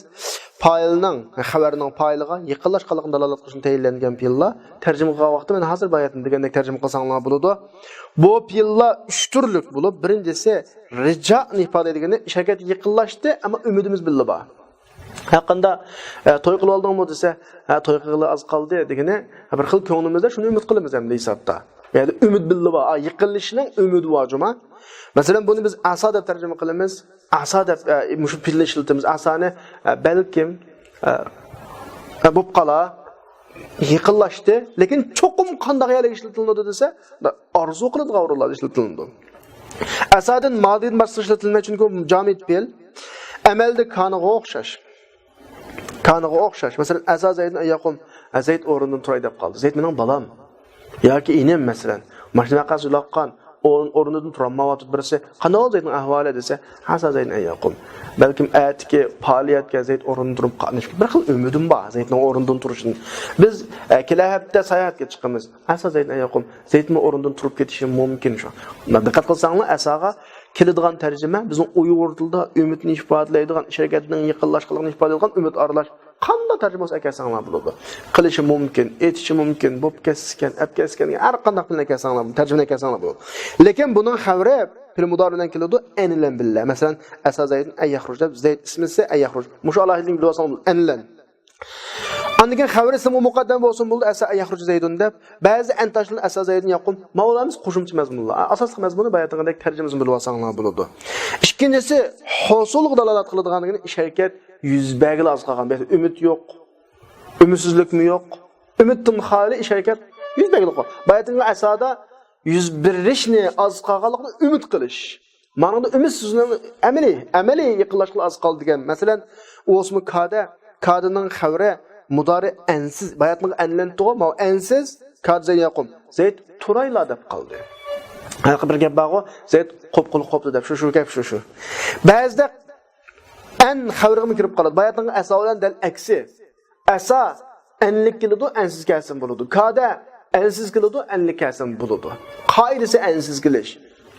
پائىلنىڭ، خەۋەرنىڭ پائىلىغا يېقىنلاشقانلىقىنى دالالەت قىلىشنى تەيىنلەنگەن پېئىللار. تەرجىمە قىلغان ۋاقىتتا مەن ھازىر باياتىن دېگەندەك تەرجىمە قىلساڭلار بولىدۇ. بۇ پېئىللار ئۈچ تۈرلۈك بولۇپ، بىرىنچىسى رىجانى ئىپادىلەيدىغىنى، ئىش ھەرىكەت يېقىنلاشتى، ئەمما ئۈمىدىمىز بىللە بار. ھەققىندە، ئە، توي قىلىۋالدىڭمۇ دېسە، ھە، توي قىلغىلى ئاز قالدى دېگىنى، بىر خىل كۆڭلىمىزدە شۇنى ئۈمىد قىلىمىز ئەمدى ھېسابتا. يەنى ئۈمىد بىللە بار، ئا، يېقىنلىشىشنىڭ ئۈمىدى بار جۇما. مەسىلەن، بۇنى بىز ئەسا دەپ تەرجىمە قىلىمىز. ئەسا دەپ، ئە، مۇشۇ پېئىلنى ئىشلىتىمىز. ئەسانى، ئە، بەلكىم، ئە، ئە، بولۇپ قالا، يېقىنلاشتى، لېكىن چوقۇم قانداق يەرلەرگە ئىشلىتىلىنىدۇ دېسە، ئارزۇ قىلىدىغان ئورۇنلاردا ئىشلىتىلىنىدۇ. ئەسادىن مازىدىن باشقىسى ئىشلىتىلمەيدۇ، چۈنكى ئۇ جامىد پېئىل. ئەمەلدە كانىغا ئوخشاش. كانىغا ئوخشاش. مەسىلەن، ئەسا زەيدۇن ئەن يەقۇم. زەيد ئورنىدىن تۇراي دەپ قالدى. زەيد مېنىڭ بالام. ياكى ئىنىم، مەسىلەن. ماشىنا ۋەقەسى يولۇققان، ئورۇن-، ئورنىدىن تۇرالمايۋاتىدۇ بىرسى. قانداق بولدى زەيدنىڭ ئەھۋالى دېسە، ئەسا زەيدۇن ئەن يەقۇم. بەلكىم ئەتىكى پائالىيەتكە زەيد ئورنىدىن تۇرۇپ قاتنىشىپ، بىر خىل ئۈمىدىم بار زەيدنىڭ ئورنىدىن تۇرۇشىدىن. بىز، ئە، كېلەر ھەپتە ساياھەتكە چىقىمىز. ئەسا زەيدۇن ئەن يەقۇم. زەيدمۇ ئورنىدىن تۇرۇپ كېتىشى مۇمكىن شۇ. دىققەت قىلساڭلار، ئەساغا كېلىدىغان تەرجىمە بىزنىڭ ئۇيغۇر تىلىدا ئۈمىدنى ئىپادىلەيدىغان، ئىش ھەرىكەتنىڭ يېقىنلاشقانلىقىنى ئىپادىلەيدىغان ئۈمىد ئارىلاش قانداق تەرجىمە بولسا ئەكەلسەڭلار بولىدۇ. قىلىشى مۇمكىن، ئېتىشى مۇمكىن، بوپ كەتسىكەن، ئەپ كەتسىكەن، ھەر قانداق بىلەن ئەكەلسەڭلار، تەرجىمىنى ئەكەلسەڭلار بولىدۇ. لېكىن بۇنىڭ خەۋىرى پېئىل مۇدارى بىلەن كېلىدۇ، ئەن بىلەن بىللە. مەسىلەن، ئەسا زەيدۇن ئەن يەخرۇج دەپ، زەيد ئىسمىسى ئەن يەخرۇج. مۇشۇ ئالاھىدىلىكنى بىلىۋالساڭلار بولىدۇ، ئەن بىلەن. ئاندىن كېيىن خەۋىرى ئىسمى مۇقەددەم بولسۇن بولدى، ئەسا ئەن يەخرۇج زەيدۇن دەپ. بەزى ئەن تاشلىنىپ ئەسا زەيدۇن يەقۇم. ماۋۇلارمىز قوشۇمچە مەزمۇنلار. ئاساسلىق مەزمۇنى باياتىنقىدەك تەرجىمىسىنى بىلىۋالساڭلار بولىدۇ. ئىككىنچىسى، ھوسۇلغا دالالەت قىلىدىغان دېگىنى ئىش ھەرىكەت يۈز بەرگىلى ئاز قالغان. بۇ يەردە ئۈمىد يوق. ئۈمىدسىزلىكمۇ يوق. ئۈمىدتىن خالىي ئىش ھەرىكەت يۈز بەرگىلى قالغان. باياتىنقى ئەسادا يۈز بېرىشنى ئاز قالغانلىقىنى ئۈمىد قىلىش. مانىڭدا ئۈمىد سۆزىنىڭ ئەمەلىي، ئەمەلىي يېقىنلاشقىلى ئاز قالدى دېگەن. مەسىلەن، ئۇ بولسىمۇ كادە، كادىنىڭ خەۋىرى مۇدارى ئەنسىز، باياتنىڭ ئەنلەنتىغۇ، ماۋۇ ئەنسىز، كادە زەيدۇن يەقۇم. زەيد تۇرايلا دەپ قالدى. ھېلىقى بىر گەپ بارغۇ، زەيد قوپقىلى قوپتى دەپ، شۇ، شۇ گەپ، شۇ، شۇ. بەزىدە ئەن خەۋىرىگىمۇ كىرىپ قالىدۇ. باياتنىڭ ئەسا بىلەن دەل ئەكسى. ئەسا ئەنلىك كېلىدۇ، ئەنسىز كەلسىمۇ بولىدۇ. كادە ئەنسىز كېلىدۇ، ئەنلىك كەلسىمۇ بولىدۇ. قائىدىسى ئەنسىز كېلىش.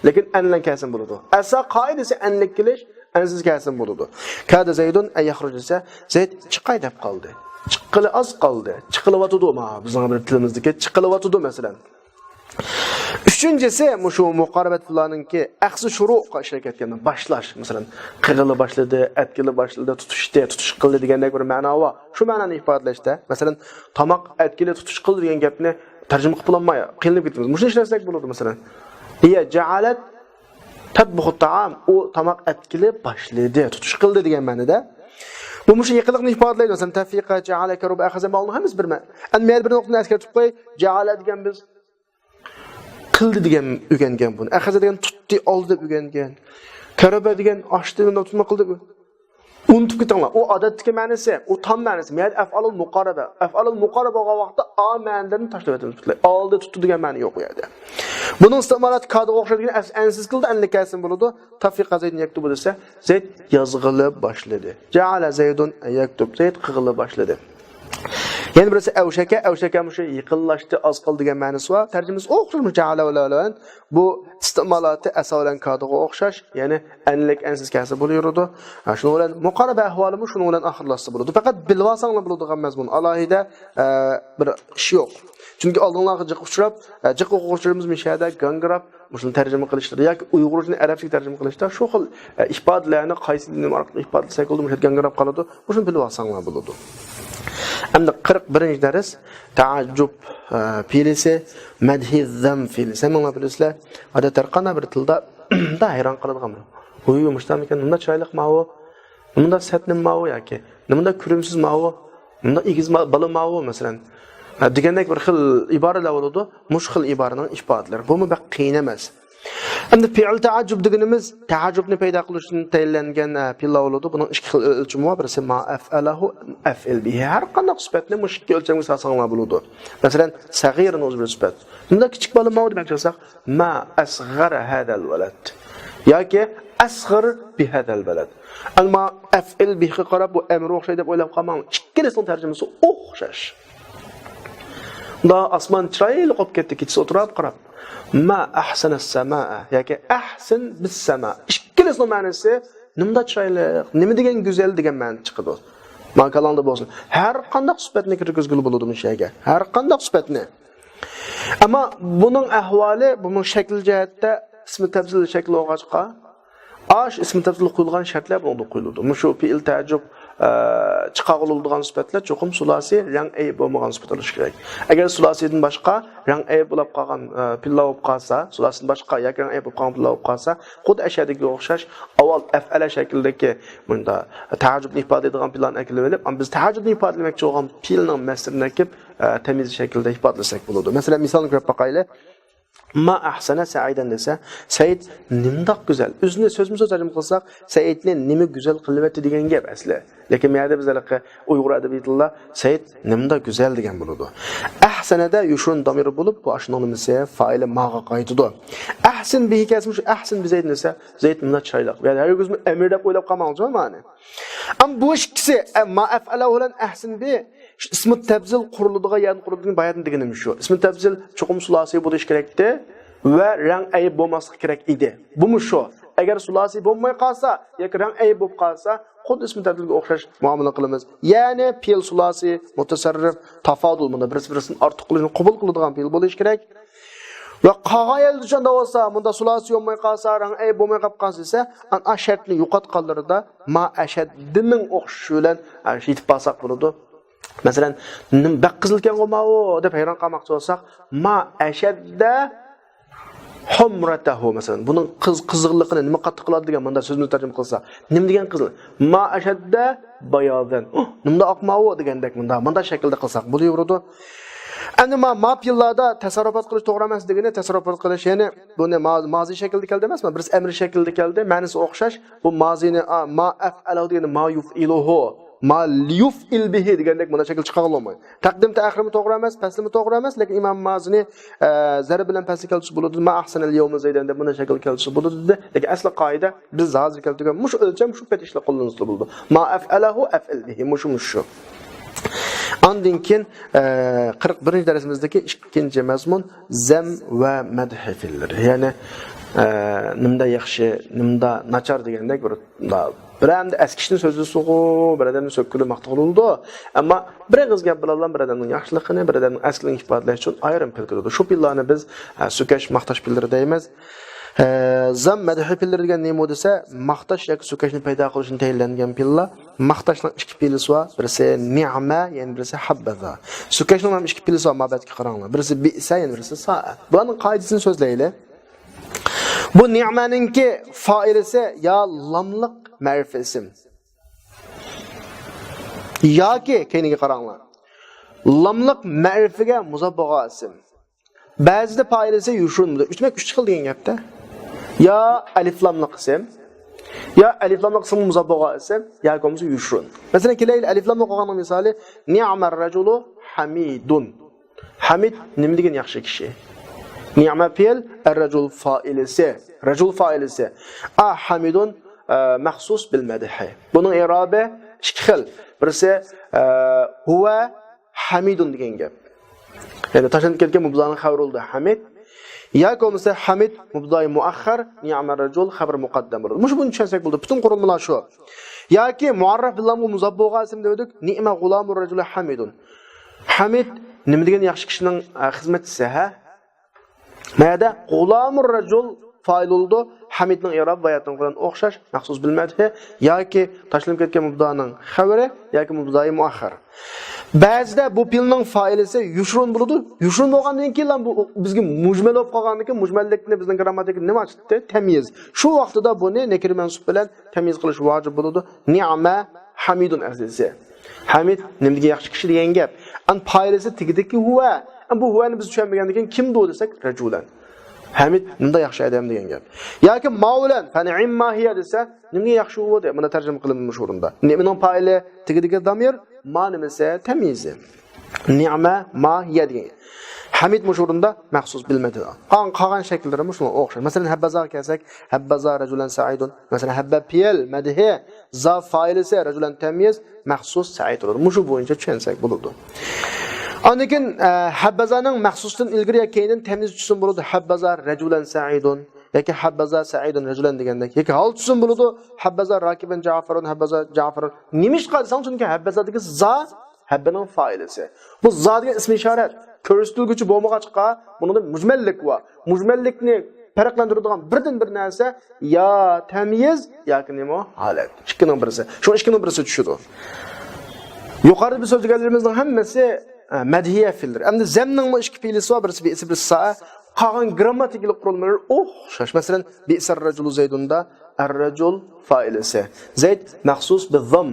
لېكىن ئەن بىلەن كەلسىمۇ بولىدۇ. ئەسا قائىدىسى ئەنلىك كېلىش، ئەنسىز كەلسىمۇ بولىدۇ. كادە زەيدۇن ئەن يەخرۇج دېسە، زەيد چىقاي دەپ قالدى. چىققىلى ئاز قالدى. چىقىلىۋاتىدۇ، ما، بىزنىڭ بىر تىلىمىزدىكى چىقىلىۋاتىدۇ، مەسىلەن. ئۈچىنچىسى، مۇشۇ مۇقارىبەت پىلانىنىڭكى ئەخزى شۇرۇغا ئىشلەپ كەتكەندىن باشلاش. مەسىلەن، قىلغىلى باشلىدى، ئەتكىلى باشلىدى، تۇتۇشتى، تۇتۇش قىلدى دېگەندەك بىر مەنا بار. شۇ مەنانى ئىپادىلەشتە، مەسىلەن، تاماق ئەتكىلى تۇتۇش قىلدى دېگەن گەپنى تەرجىمە قىلىپ بولالماي قىينىلىپ كېتىمىز. مۇشۇنى ئىشلەتسەك بولىدۇ، مەسىلەن. ھىيە جەئەلەت تەتبۇخۇت تائام، ئۇ تاماق ئەتكىلى باشلىدى، تۇتۇش قىلدى دېگەن مەنىدە. بۇ مۇشۇ يېقىنلىقنى ئىپادىلەيدۇ. مەسىلەن، تەفىقە، جەئەلە، كەرۇبە، ئەخەزە، ماۋۇنىڭ ھەممىسى بىر مەنە. ئەمدى مەن بىر نۇقتىنى ئەسكەرتىپ قوياي. جەئەلە دېگەن بىز قىلدى دېگەن ئۆگەنگەن بۇنى. ئەخەزە دېگەن تۇتتى، ئالدى دەپ ئۆگەنگەن. كەرەبە دېگەن ئاچتى، مۇنداق تۇتما قىلدى. ئۇنتۇپ كېتىڭلار. ئۇ ئادەتتىكى مەنىسى، ئۇ تام مەنىسى. مەيەدە ئەفئالۇل مۇقارەبە. ئەفئالۇل مۇقارەبە بولغان ۋاقىتتا ئا مەنىلەرنى تاشلاۋېتىمىز پۈتۈنلەي. ئالدى تۇتتى دېگەن مەنە يوق ئۇ يەردە. بۇنىڭ ئىستىمالاتى كادىغا ئوخشايدىكەن، ئەس-، ئەنسىز كېلىدۇ، ئەنلىك كەلسىمۇ بولىدۇ. تەفىقە زەيدۇن يەكتۇبۇ دېسە، زەيد يازغىلى باشلىدى. جەئەلە زەيدۇن يەكتۇب. زەيد قىلغىلى باشلىدى. يەنە بىرسى ئەۋشەكە، ئەۋشەكە مۇشۇ يېقىنلاشتى، ئاز قالدى دېگەن مەنىسى بار. تەرجىمىسى ئوخشاش مۇشۇ جەئەلە بىلەن. بۇ ئىستىمالاتى ئەسا بىلەن كادىغا ئوخشاش، يەنى ئەنلىك ئەنسىز كەلسە بولۇۋېرىدۇ. ھە، شۇنىڭ بىلەن مۇقارىبە ئەھۋالىمۇ شۇنىڭ بىلەن ئاخىرلاشسا بولىدۇ. پەقەت بىلىۋالساڭلار بولىدىغان مەزمۇن، ئالاھىدە، ئە، بىر ئىش يوق. چۈنكى ئالدىڭلارغا جىق ئۇچراپ، ئە، جىق ئوقۇغۇچىلىرىمىز مۇشۇ يەردە گاڭگىراپ، مۇشۇنى تەرجىمە قىلىشلىرى ياكى ئۇيغۇرچىنى ئەرەبچىگە تەرجىمە قىلىشتا شۇ خىل، ئە، ئىپادىلەرنى قايسى نېمە ئارقىلىق ئىپادىلىسەك بولىدۇ، مۇشۇ يەردە گاڭگىراپ قالىدۇ. مۇشۇنى بىلىۋالساڭلار بولىدۇ. ئەمدى قىرىق بىرىنچى دەرس، تەئەججۇب، ئە، پېئلىسى، مەدھى زەم پېئلىسى. ھەممىڭلار بىلىسىلەر، ئادەتتە ھەر قانداق بىر تىلدا، دا ھەيران قالىدىغان بىر، ھۇي، مۇشۇنداقمىكەن، مۇنداق چىرايلىق ماۋۇ، مۇنداق سەتنىم ماۋۇ ياكى نېمانداق كۆرۈمسىز ماۋۇ، مۇنداق ئېگىز ما-، بالا ماۋۇ، مەسىلەن، ھە، دېگەندەك بىر خىل ئىبارىلەر بولىدۇ. مۇشۇ خىل ئىبارىنىڭ ئىپادىلىرى. بۇمۇ بەك قىيىن ئەمەس. ئەمدى پېئىل تەئەججۇب دېگىنىمىز تەئەججۇبنى پەيدا قىلىش ئۈچۈن تەيىنلەنگەن، ھە، پېئىللار بولىدۇ. بۇنىڭ ئىككى خىل ئۆلچىمى بار. بىرسى ما ئەفئەلەھۇ، ئەفئىل بىھى. ھەر قانداق سۈپەتنى مۇشۇ ئىككى ئۆلچەمگە سالساڭلار بولىدۇ. مەسىلەن، سەغىرىنىڭ ئۆزى بىر سۈپەت. بۇنداق كىچىك بالا ماۋۇ دېمەكچى بولساق، ما ئەسغەرە ھەزەل ۋەلەد. ياكى ئەسغىر بىھەزەل بەلەد. ئەمما ئەفئىل بىھقا قاراپ بۇ ئەمرى ئوخشايدۇ دەپ ئويلاپ قالماڭ. ئىككىلىسىنىڭ تەرجىمىسى ئوخشاش. دا ئاسمان چىرايلىق بولۇپ كەتتى، كېچىسى ئولتۇراپ قاراپ. ما ئەھسەنەس سەمائە ياكى ئەھسىن بىس سەما. ئىككىلىسىنىڭ مەنىسى نېمىدا چىرايلىق، نېمە دېگەن گۈزەل دېگەن مەنىدە چىقىدۇ. ماڭا كاللاڭدا بولسۇن. ھەر قانداق سۈپەتنى كىرگۈزگىلى بولىدۇ مۇشۇ يەرگە. ھەر قانداق سۈپەتنى. ئەمما بۇنىڭ ئەھۋالى، بۇنىڭ شەكلى جەھەتتە ئىسمى تەپزىل شەكلى بولغاچقا، ئاش ئىسمى تەپزىل قويۇلغان شەرتلەر بۇنىڭدا قويۇلىدۇ. مۇشۇ پېئىل تەئەججۇب، ئە، چىقارغىلى بولىدىغان سۈپەتلەر چوقۇم سۇلاسىي رەڭ ئەيىب بولمىغان سۈپەت بولۇشى كېرەك. ئەگەر سۇلاسىيدىن باشقا رەڭ ئەيىب بولۇپ قالغان، ئە، پېئىللار بولۇپ قالسا، سۇلاسىدىن باشقا ياكى رەڭ ئەيىب بولۇپ قالغان پېئىللار بولۇپ قالسا، خۇددى ئەشەدىكىگە ئوخشاش ئاۋۋال ئەفئەلە شەكلىدىكى مۇندا تەئەججۇبنى ئىپادىلەيدىغان پېئىللارنى ئەكېلىۋېلىپ، ئەمما بىز تەئەججۇبنى ئىپادىلىمەكچى بولغان پېئىلنىڭ مەسدىرىنى ئەكىپ، ئە، تەميىز شەكلىدە ئىپادىلىسەك بولىدۇ. مەسىلەن، مىسالنى كۆرۈپ باقايلى. ما أحسن سعيدا دېسە، سەئىد نېمىنداق گۈزەل. ئۆزىنى سۆزمۇ سۆز تەرجىمە قىلساق، سەئىدنى نېمە گۈزەل قىلىۋەتتى دېگەن گەپ ئەسلى. لېكىن بۇ يەردە بىز ھېلىقى ئۇيغۇر ئەدەبىياتىدا سەئىد نېمىنداق گۈزەل دېگەن بولىدۇ. ئەھسەنەدە يوشۇرۇن دامىر بولۇپ، بۇ ئاشۇنىڭ نېمىسى، فائىلى ماغا قايتىدۇ. ئەھسىن بىھى كەلسىمۇ شۇ ئەھسىن بىزەيدىن دېسە، زەيد مۇنداق چىرايلىق. يەنى ھەرگىزمۇ ئەمىر دەپ ئويلاپ قالماڭ، مانا. ئەمما بۇ ئىككىسى، ئە، ما ئەفئەلەھۇ بىلەن ئەھسىن بى، شۇ ئىسمۇ تەپزىل قۇرۇلىدىغان يەردىن قۇرۇلىدىغان باياتىن دېگىنىم شۇ. ئىسمى تەپزىل چوقۇم سۇلاسىي بولۇش كېرەكتى ۋە رەڭ ئەيىب بولماسلىقى كېرەك ئىدى. بۇمۇ شۇ. ئەگەر سۇلاسىي بولماي قالسا ياكى رەڭ ئەيىب بولۇپ قالسا، خۇددى ئىسمى تەپزىلگە ئوخشاش مۇئامىلە قىلىمىز. يەنى پېئىل سۇلاسىي، مۇتەسەررىپ، تافادۇل، بۇندا بىرسى بىرسىدىن ئارتۇق قىلىشنى قوبۇل قىلىدىغان پېئىل بولۇشى كېرەك. ۋە قالغان يەردە شۇنداق بولسا، مۇندا سۇلاسىي بولماي قالسا، رەڭ ئەيىب بولماي قاپ قالسا دېسە، ئەنە ئا شەرتنى يوقاتقانلىرىدا ما ئەشەددىنىڭ ئوخشىشى بىلەن، ئە، يېتىپ بارساق بولىدۇ. مەسىلەن، نېمە بەك قىزىلكەنغۇ ماۋۇ دەپ ھەيران قالماقچى بولساق، ما ئەشەددە ھۇمرەتەھۇ، مەسىلەن، بۇنىڭ قىز-، قىزىللىقىنى نېمە قاتتىق قىلىدۇ دېگەن مۇنداق سۆزنى تەرجىمە قىلسا، نېمە دېگەن قىزىل؟ ما ئەشەددە بايازەن. ئۇھ، نېمىنداق ئاق ماۋۇ دېگەندەك مۇنداق، مۇنداق شەكىلدە قىلساق بولۇۋېرىدۇ. ئەمدى ما، ما پېئىللاردا تەسەررۇپات قىلىش توغرا ئەمەس دېگىنى تەسەررۇپات قىلىش، يەنى بۇنى ما-، مازى شەكلىدە كەلدى ئەمەسمۇ، بىرسى ئەمرى شەكلىدە كەلدى، مەنىسى ئوخشاش. بۇ مازىنى، ئا، ما ئەفئەلەھۇ دېگەندە ما يۇفئىلۇھۇ، ما ليۇفئىل بىھى دېگەندەك مۇنداق شەكىل چىقارغىلى بولمايدۇ. تەقدىم تەئخىرمۇ توغرا ئەمەس، پەسلىمۇ توغرا ئەمەس، لېكىن ئىمام مازىنى، ئە، زەرب بىلەن پەسلى كەلتۈرسە بولىدۇ، ما ئەھسەنەل يەۋمە زەيدەن دەپ مۇنداق شەكىل كەلتۈرسە بولىدۇ دېدى. لېكىن ئەسلى قائىدە بىز ھازىر كەلتۈرگەن مۇشۇ ئۆلچەم، شۇ پېتى ئىشلار قوللىنىلسا بولىدۇ. ما ئەفئەلەھۇ ئەفئىل بىھى، مۇشۇ، مۇشۇ. ئاندىن كېيىن، ئە، قىرىق بىرىنچى دەرسىمىزدىكى ئىككىنچى مەزمۇن زەم ۋە مەدھى پېئىللىرى. يەنى، ئە، نېمىدا ياخشى، نېمىدا ناچار دېگەندەك بىر، بىر ئادەمنى ئەسكىشنى سۆزلىسىغۇ، بىر ئادەمنى سۆككىلى ماختىغىلى بولىدۇ. ئەمما بىر ئېغىز گەپ بىلەنلا بىر ئادەمنىڭ ياخشىلىقىنى، بىر ئادەمنىڭ ئەسكىلىكىنى ئىپادىلەش ئۈچۈن ئايرىم پېئىل كېلىدۇ. شۇ پېئىللارنى بىز، ئە، سۆكەش، ماختاش پېئىللىرى دەيمىز. ئە، زەم، مەدھى پېئىللىرى دېگەن نېمە دېسە، ماختاش ياكى سۆكەشنى پەيدا قىلىشنى تەيىنلەنگەن پېئىللار. ماختاشنىڭ ئىككى پېئىلى بار، بىرسى نىئمە، يەنە بىرسى ھەببەزا. سۆكەشنىڭ ھەم ئىككى پېئىلى بار، مابەتكە قاراڭلار. بىرسى بىئسە، يەنە بىرسى سائە. بۇلارنىڭ قائىدىسىنى سۆزلەيلى. بۇ نىئمەنىڭكى فائىلىسى يا لاملىق مەرىپە ئىسىم ياكى، كەينىگە قاراڭلار، لاملىق مەرىپىگە مۇزاپ بولغان ئىسىم. بەزىدە فائىلىسى يوشۇرۇن بولىدۇ. ئۈچ، دېمەك، ئۈچ خىل دېگەن گەپتە. يا ئەلىفلاملىق ئىسىم، يا ئەلىفلاملىق ئىسىمغا مۇزاپ بولغان ئىسىم، ياكى بولمىسا يوشۇرۇن. مەسىلەن، كېلەيلى، ئەلىفلاملىق بولغاننىڭ مىسالى، نىئمەر رەجۇلۇ ھەمىدۇن. ھەمىد نېمە دېگەن ياخشى كىشى؟ نىئمە پېئىل، ئەر رەجۇل فائىلىسى. رەجۇل فائىلىسى. ئا ھەمىدۇن، ئە، مەخسۇس بىل مەدھى. بۇنىڭ ئىرابى ئىككى خىل. بىرسى، ئە، ھۇۋە ھەمىدۇن دېگەن گەپ. يەنى تاشلىنىپ كەتكەن مۇبتادانىڭ خەۋىرى بولىدۇ ھەمىد. ياكى بولمىسا ھەمىد مۇبتادائى مۇئەخخەر، نىئمەر رەجۇل خەۋەر مۇقەددەم بولىدۇ. مۇشۇ بويىچە چۈشەنسەك بولىدۇ. پۈتۈن قۇرۇلمىلار شۇ. ياكى مۇئەررەف بىللامغا مۇزاپ بولغان ئىسىم دېدۇق. نىئمە غۇلامۇر رەجۇلى ھەمىدۇن. ھەمىد نېمە دېگەن ياخشى كىشىنىڭ، ئە، خىزمەتچىسى، ھە؟ مەدە غۇلامۇر رەجۇل فائىل بولىدۇ. ھەمىدنىڭ ئىرابى باياتىنقى بىلەن ئوخشاش، مەخسۇس بىل مەدھى ياكى تاشلىنىپ كەتكەن مۇبتادانىڭ خەۋىرى ياكى مۇبتادائى مۇئەخخەر. بەزىدە بۇ پېئىلنىڭ فائىلىسى يوشۇرۇن بولىدۇ. يوشۇرۇن بولغاندىن كېيىن بۇ بىزگە مۇجمەل بولۇپ قالغاندىن كېيىن، مۇجمەللىكنى بىزنىڭ گرامماتىكىدا نېمە ئاچتى؟ تەميىز. شۇ ۋاقتىدا بۇنى نەكىرە مەنسۇپ بىلەن تەميىز قىلىش ۋاجىپ بولىدۇ. نىئمە ھەمىدۇن ئەسلىسى. ھەمىد نېمە دېگەن ياخشى كىشى دېگەن گەپ. ئەن پائىلىسى تېگىدىكى ھۇۋە. ئەن بۇ ھۇۋەنى بىز چۈشەنمىگەندىن كېيىن كىمدۇ دېسەك، رەجۇلەن. ھەمىد نېمە ياخشى ئادەم دېگەن گەپ. ياكى ما بىلەن فەنىئمما ھىيە دېسە، نېمە ياخشى ئۇ دەپ مانا تەرجىمە قىلىمىز مۇشۇ ئورۇندا. نېمىنىڭ پائىلى؟ تېگىدىكى دامىر، ما نېمىسى؟ تەميىزى. نىئمە ما ھىيە دېگەن. ھەمىد مۇشۇ ئورۇندا مەخسۇس بىل مەدھى. قالغان، قالغان شەكىللىرىمۇ شۇنىڭغا ئوخشاش. مەسىلەن، ھەببەزاغا كەلسەك، ھەببەزا رەجۇلەن سەئىدۇن. مەسىلەن، ھەببە پېئىل مەدھى، زا فائىلىسى، رەجۇلەن تەميىز، مەخسۇس سەئىد بولىدۇ. مۇشۇ بويىچە چۈشەنسەك بولىدۇ. ئاندىن كېيىن، ئە، ھەببەزانىڭ مەخسۇستىن ئىلگىرى يا كەينىدىن تەميىز چۈشسىمۇ بولىدۇ. ھەببەزا رەجۇلەن سەئىدۇن ياكى ھەببەزا سەئىدۇن رەجۇلەن دېگەندەك. ياكى ھال چۈشسىمۇ بولىدۇ. ھەببەزا راكىبەن جەئفەرۇن، ھەببەزا جەئفەرۇن. نېمىشقا دېسەڭ، چۈنكى ھەببەزادىكى زا ھەببىنىڭ فائىلىسى. بۇ زا دېگەن ئىسمى ئىشارەت. كۆرسىتىلگۈچى بولمىغاچقا، بۇنىڭدا مۇجمەللىك بار. مۇجمەللىكنى پەرقلەندۈرىدىغان بىردىن بىر نەرسە يا تەميىز ياكى نېمە؟ ھالەت. ئىككىنىڭ بىرسى. شۇ ئىككىنىڭ بىرسى چۈشىدۇ. يۇقىرىدا بىز سۆزلىگەنلىرىمىزنىڭ ھەممىسى، ئە، مەدھىيە پېئىللىرى. ئەمدى زەمنىڭمۇ ئىككى پېئىلىسى بار، بىرسى بىئسە، بىرسى سائە. قالغان گرامماتىكىلىق قۇرۇلمىلىرى ئوخشاش. مەسىلەن، بىئسەر رەجۇلۇ زەيدۇندا ئەر رەجۇل فائىلىسى. زەيد مەخسۇس بىززام.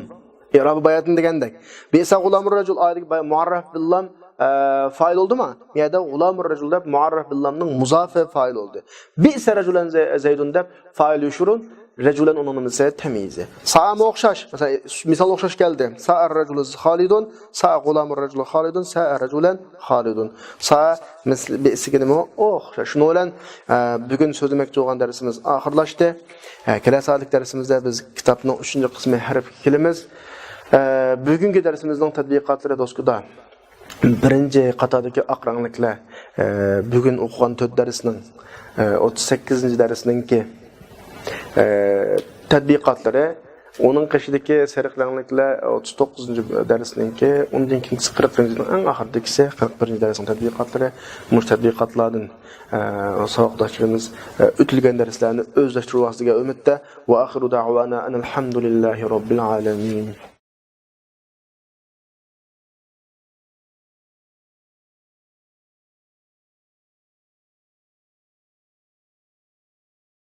ئىرابى باياتىن دېگەندەك. بىئسە غۇلامۇر رەجۇل ئايىدىكى باي-، مۇئەررەف بىللام ئە، فائىل بولدىما؟ بۇ يەردە غۇلامۇر رەجۇل دەپ مۇئەررەف بىللامنىڭ مۇزافى فائىل بولدى. بىئسە رەجۇلەن زە-، زەيدۇن دەپ فائىل يوشۇرۇن، رەجۇلەن ئۇنىڭ نېمىسى؟ تەميىزى. سائەمۇ ئوخشاش. مەسىلەن، مىسال ئوخشاش كەلدى. سائە رەجۇلى خالىدۇن، سائە غۇلامۇر رەجۇلى خالىدۇن، سائە رەجۇلەن خالىدۇن. سائە مىسلى بىئسىگە نېمە ئوخشاش. شۇنىڭ بىلەن، ئە، بۈگۈن سۆزلىمەكچى بولغان دەرسىمىز ئاخىرلاشتى. ئە، كېلەر سائەتلىك دەرسىمىزدە بىز كىتابنىڭ ئۈچىنچى قىسمى ھەرپكە كېلىمىز. ئە، بۈگۈنكى دەرسىمىزنىڭ تەتبىقاتلىرى دوسكىدا. بىرىنچى قاتاردىكى ئاق رەڭلىكلەر، ئە، بۈگۈن ئوقۇغان تۆت دەرسنىڭ، ئە، ئوتتۇز سەككىزىنچى دەرسنىڭكى، ئە، تەتبىقاتلىرى، ئۇنىڭ قېشىدىكى سېرىق رەڭلىكلەر ئوتتۇز توققۇزىنچى دەرسنىڭكى، ئۇندىن كېيىنكىسى قىرىق بىرىنچىنىڭ ئەڭ ئاخىرىدىكىسى قىرىق بىرىنچى دەرسنىڭ تەتبىقاتلىرى. مۇشۇ تەتبىقاتلاردىن، ئە، ساۋاقداشلىرىمىز، ئە، ئۆتۈلگەن دەرسلەرنى ئۆزلەشتۈرۈۋالسا دېگەن ئۈمىدتە. وآخر دعوانا أن الحمد لله رب العالمين.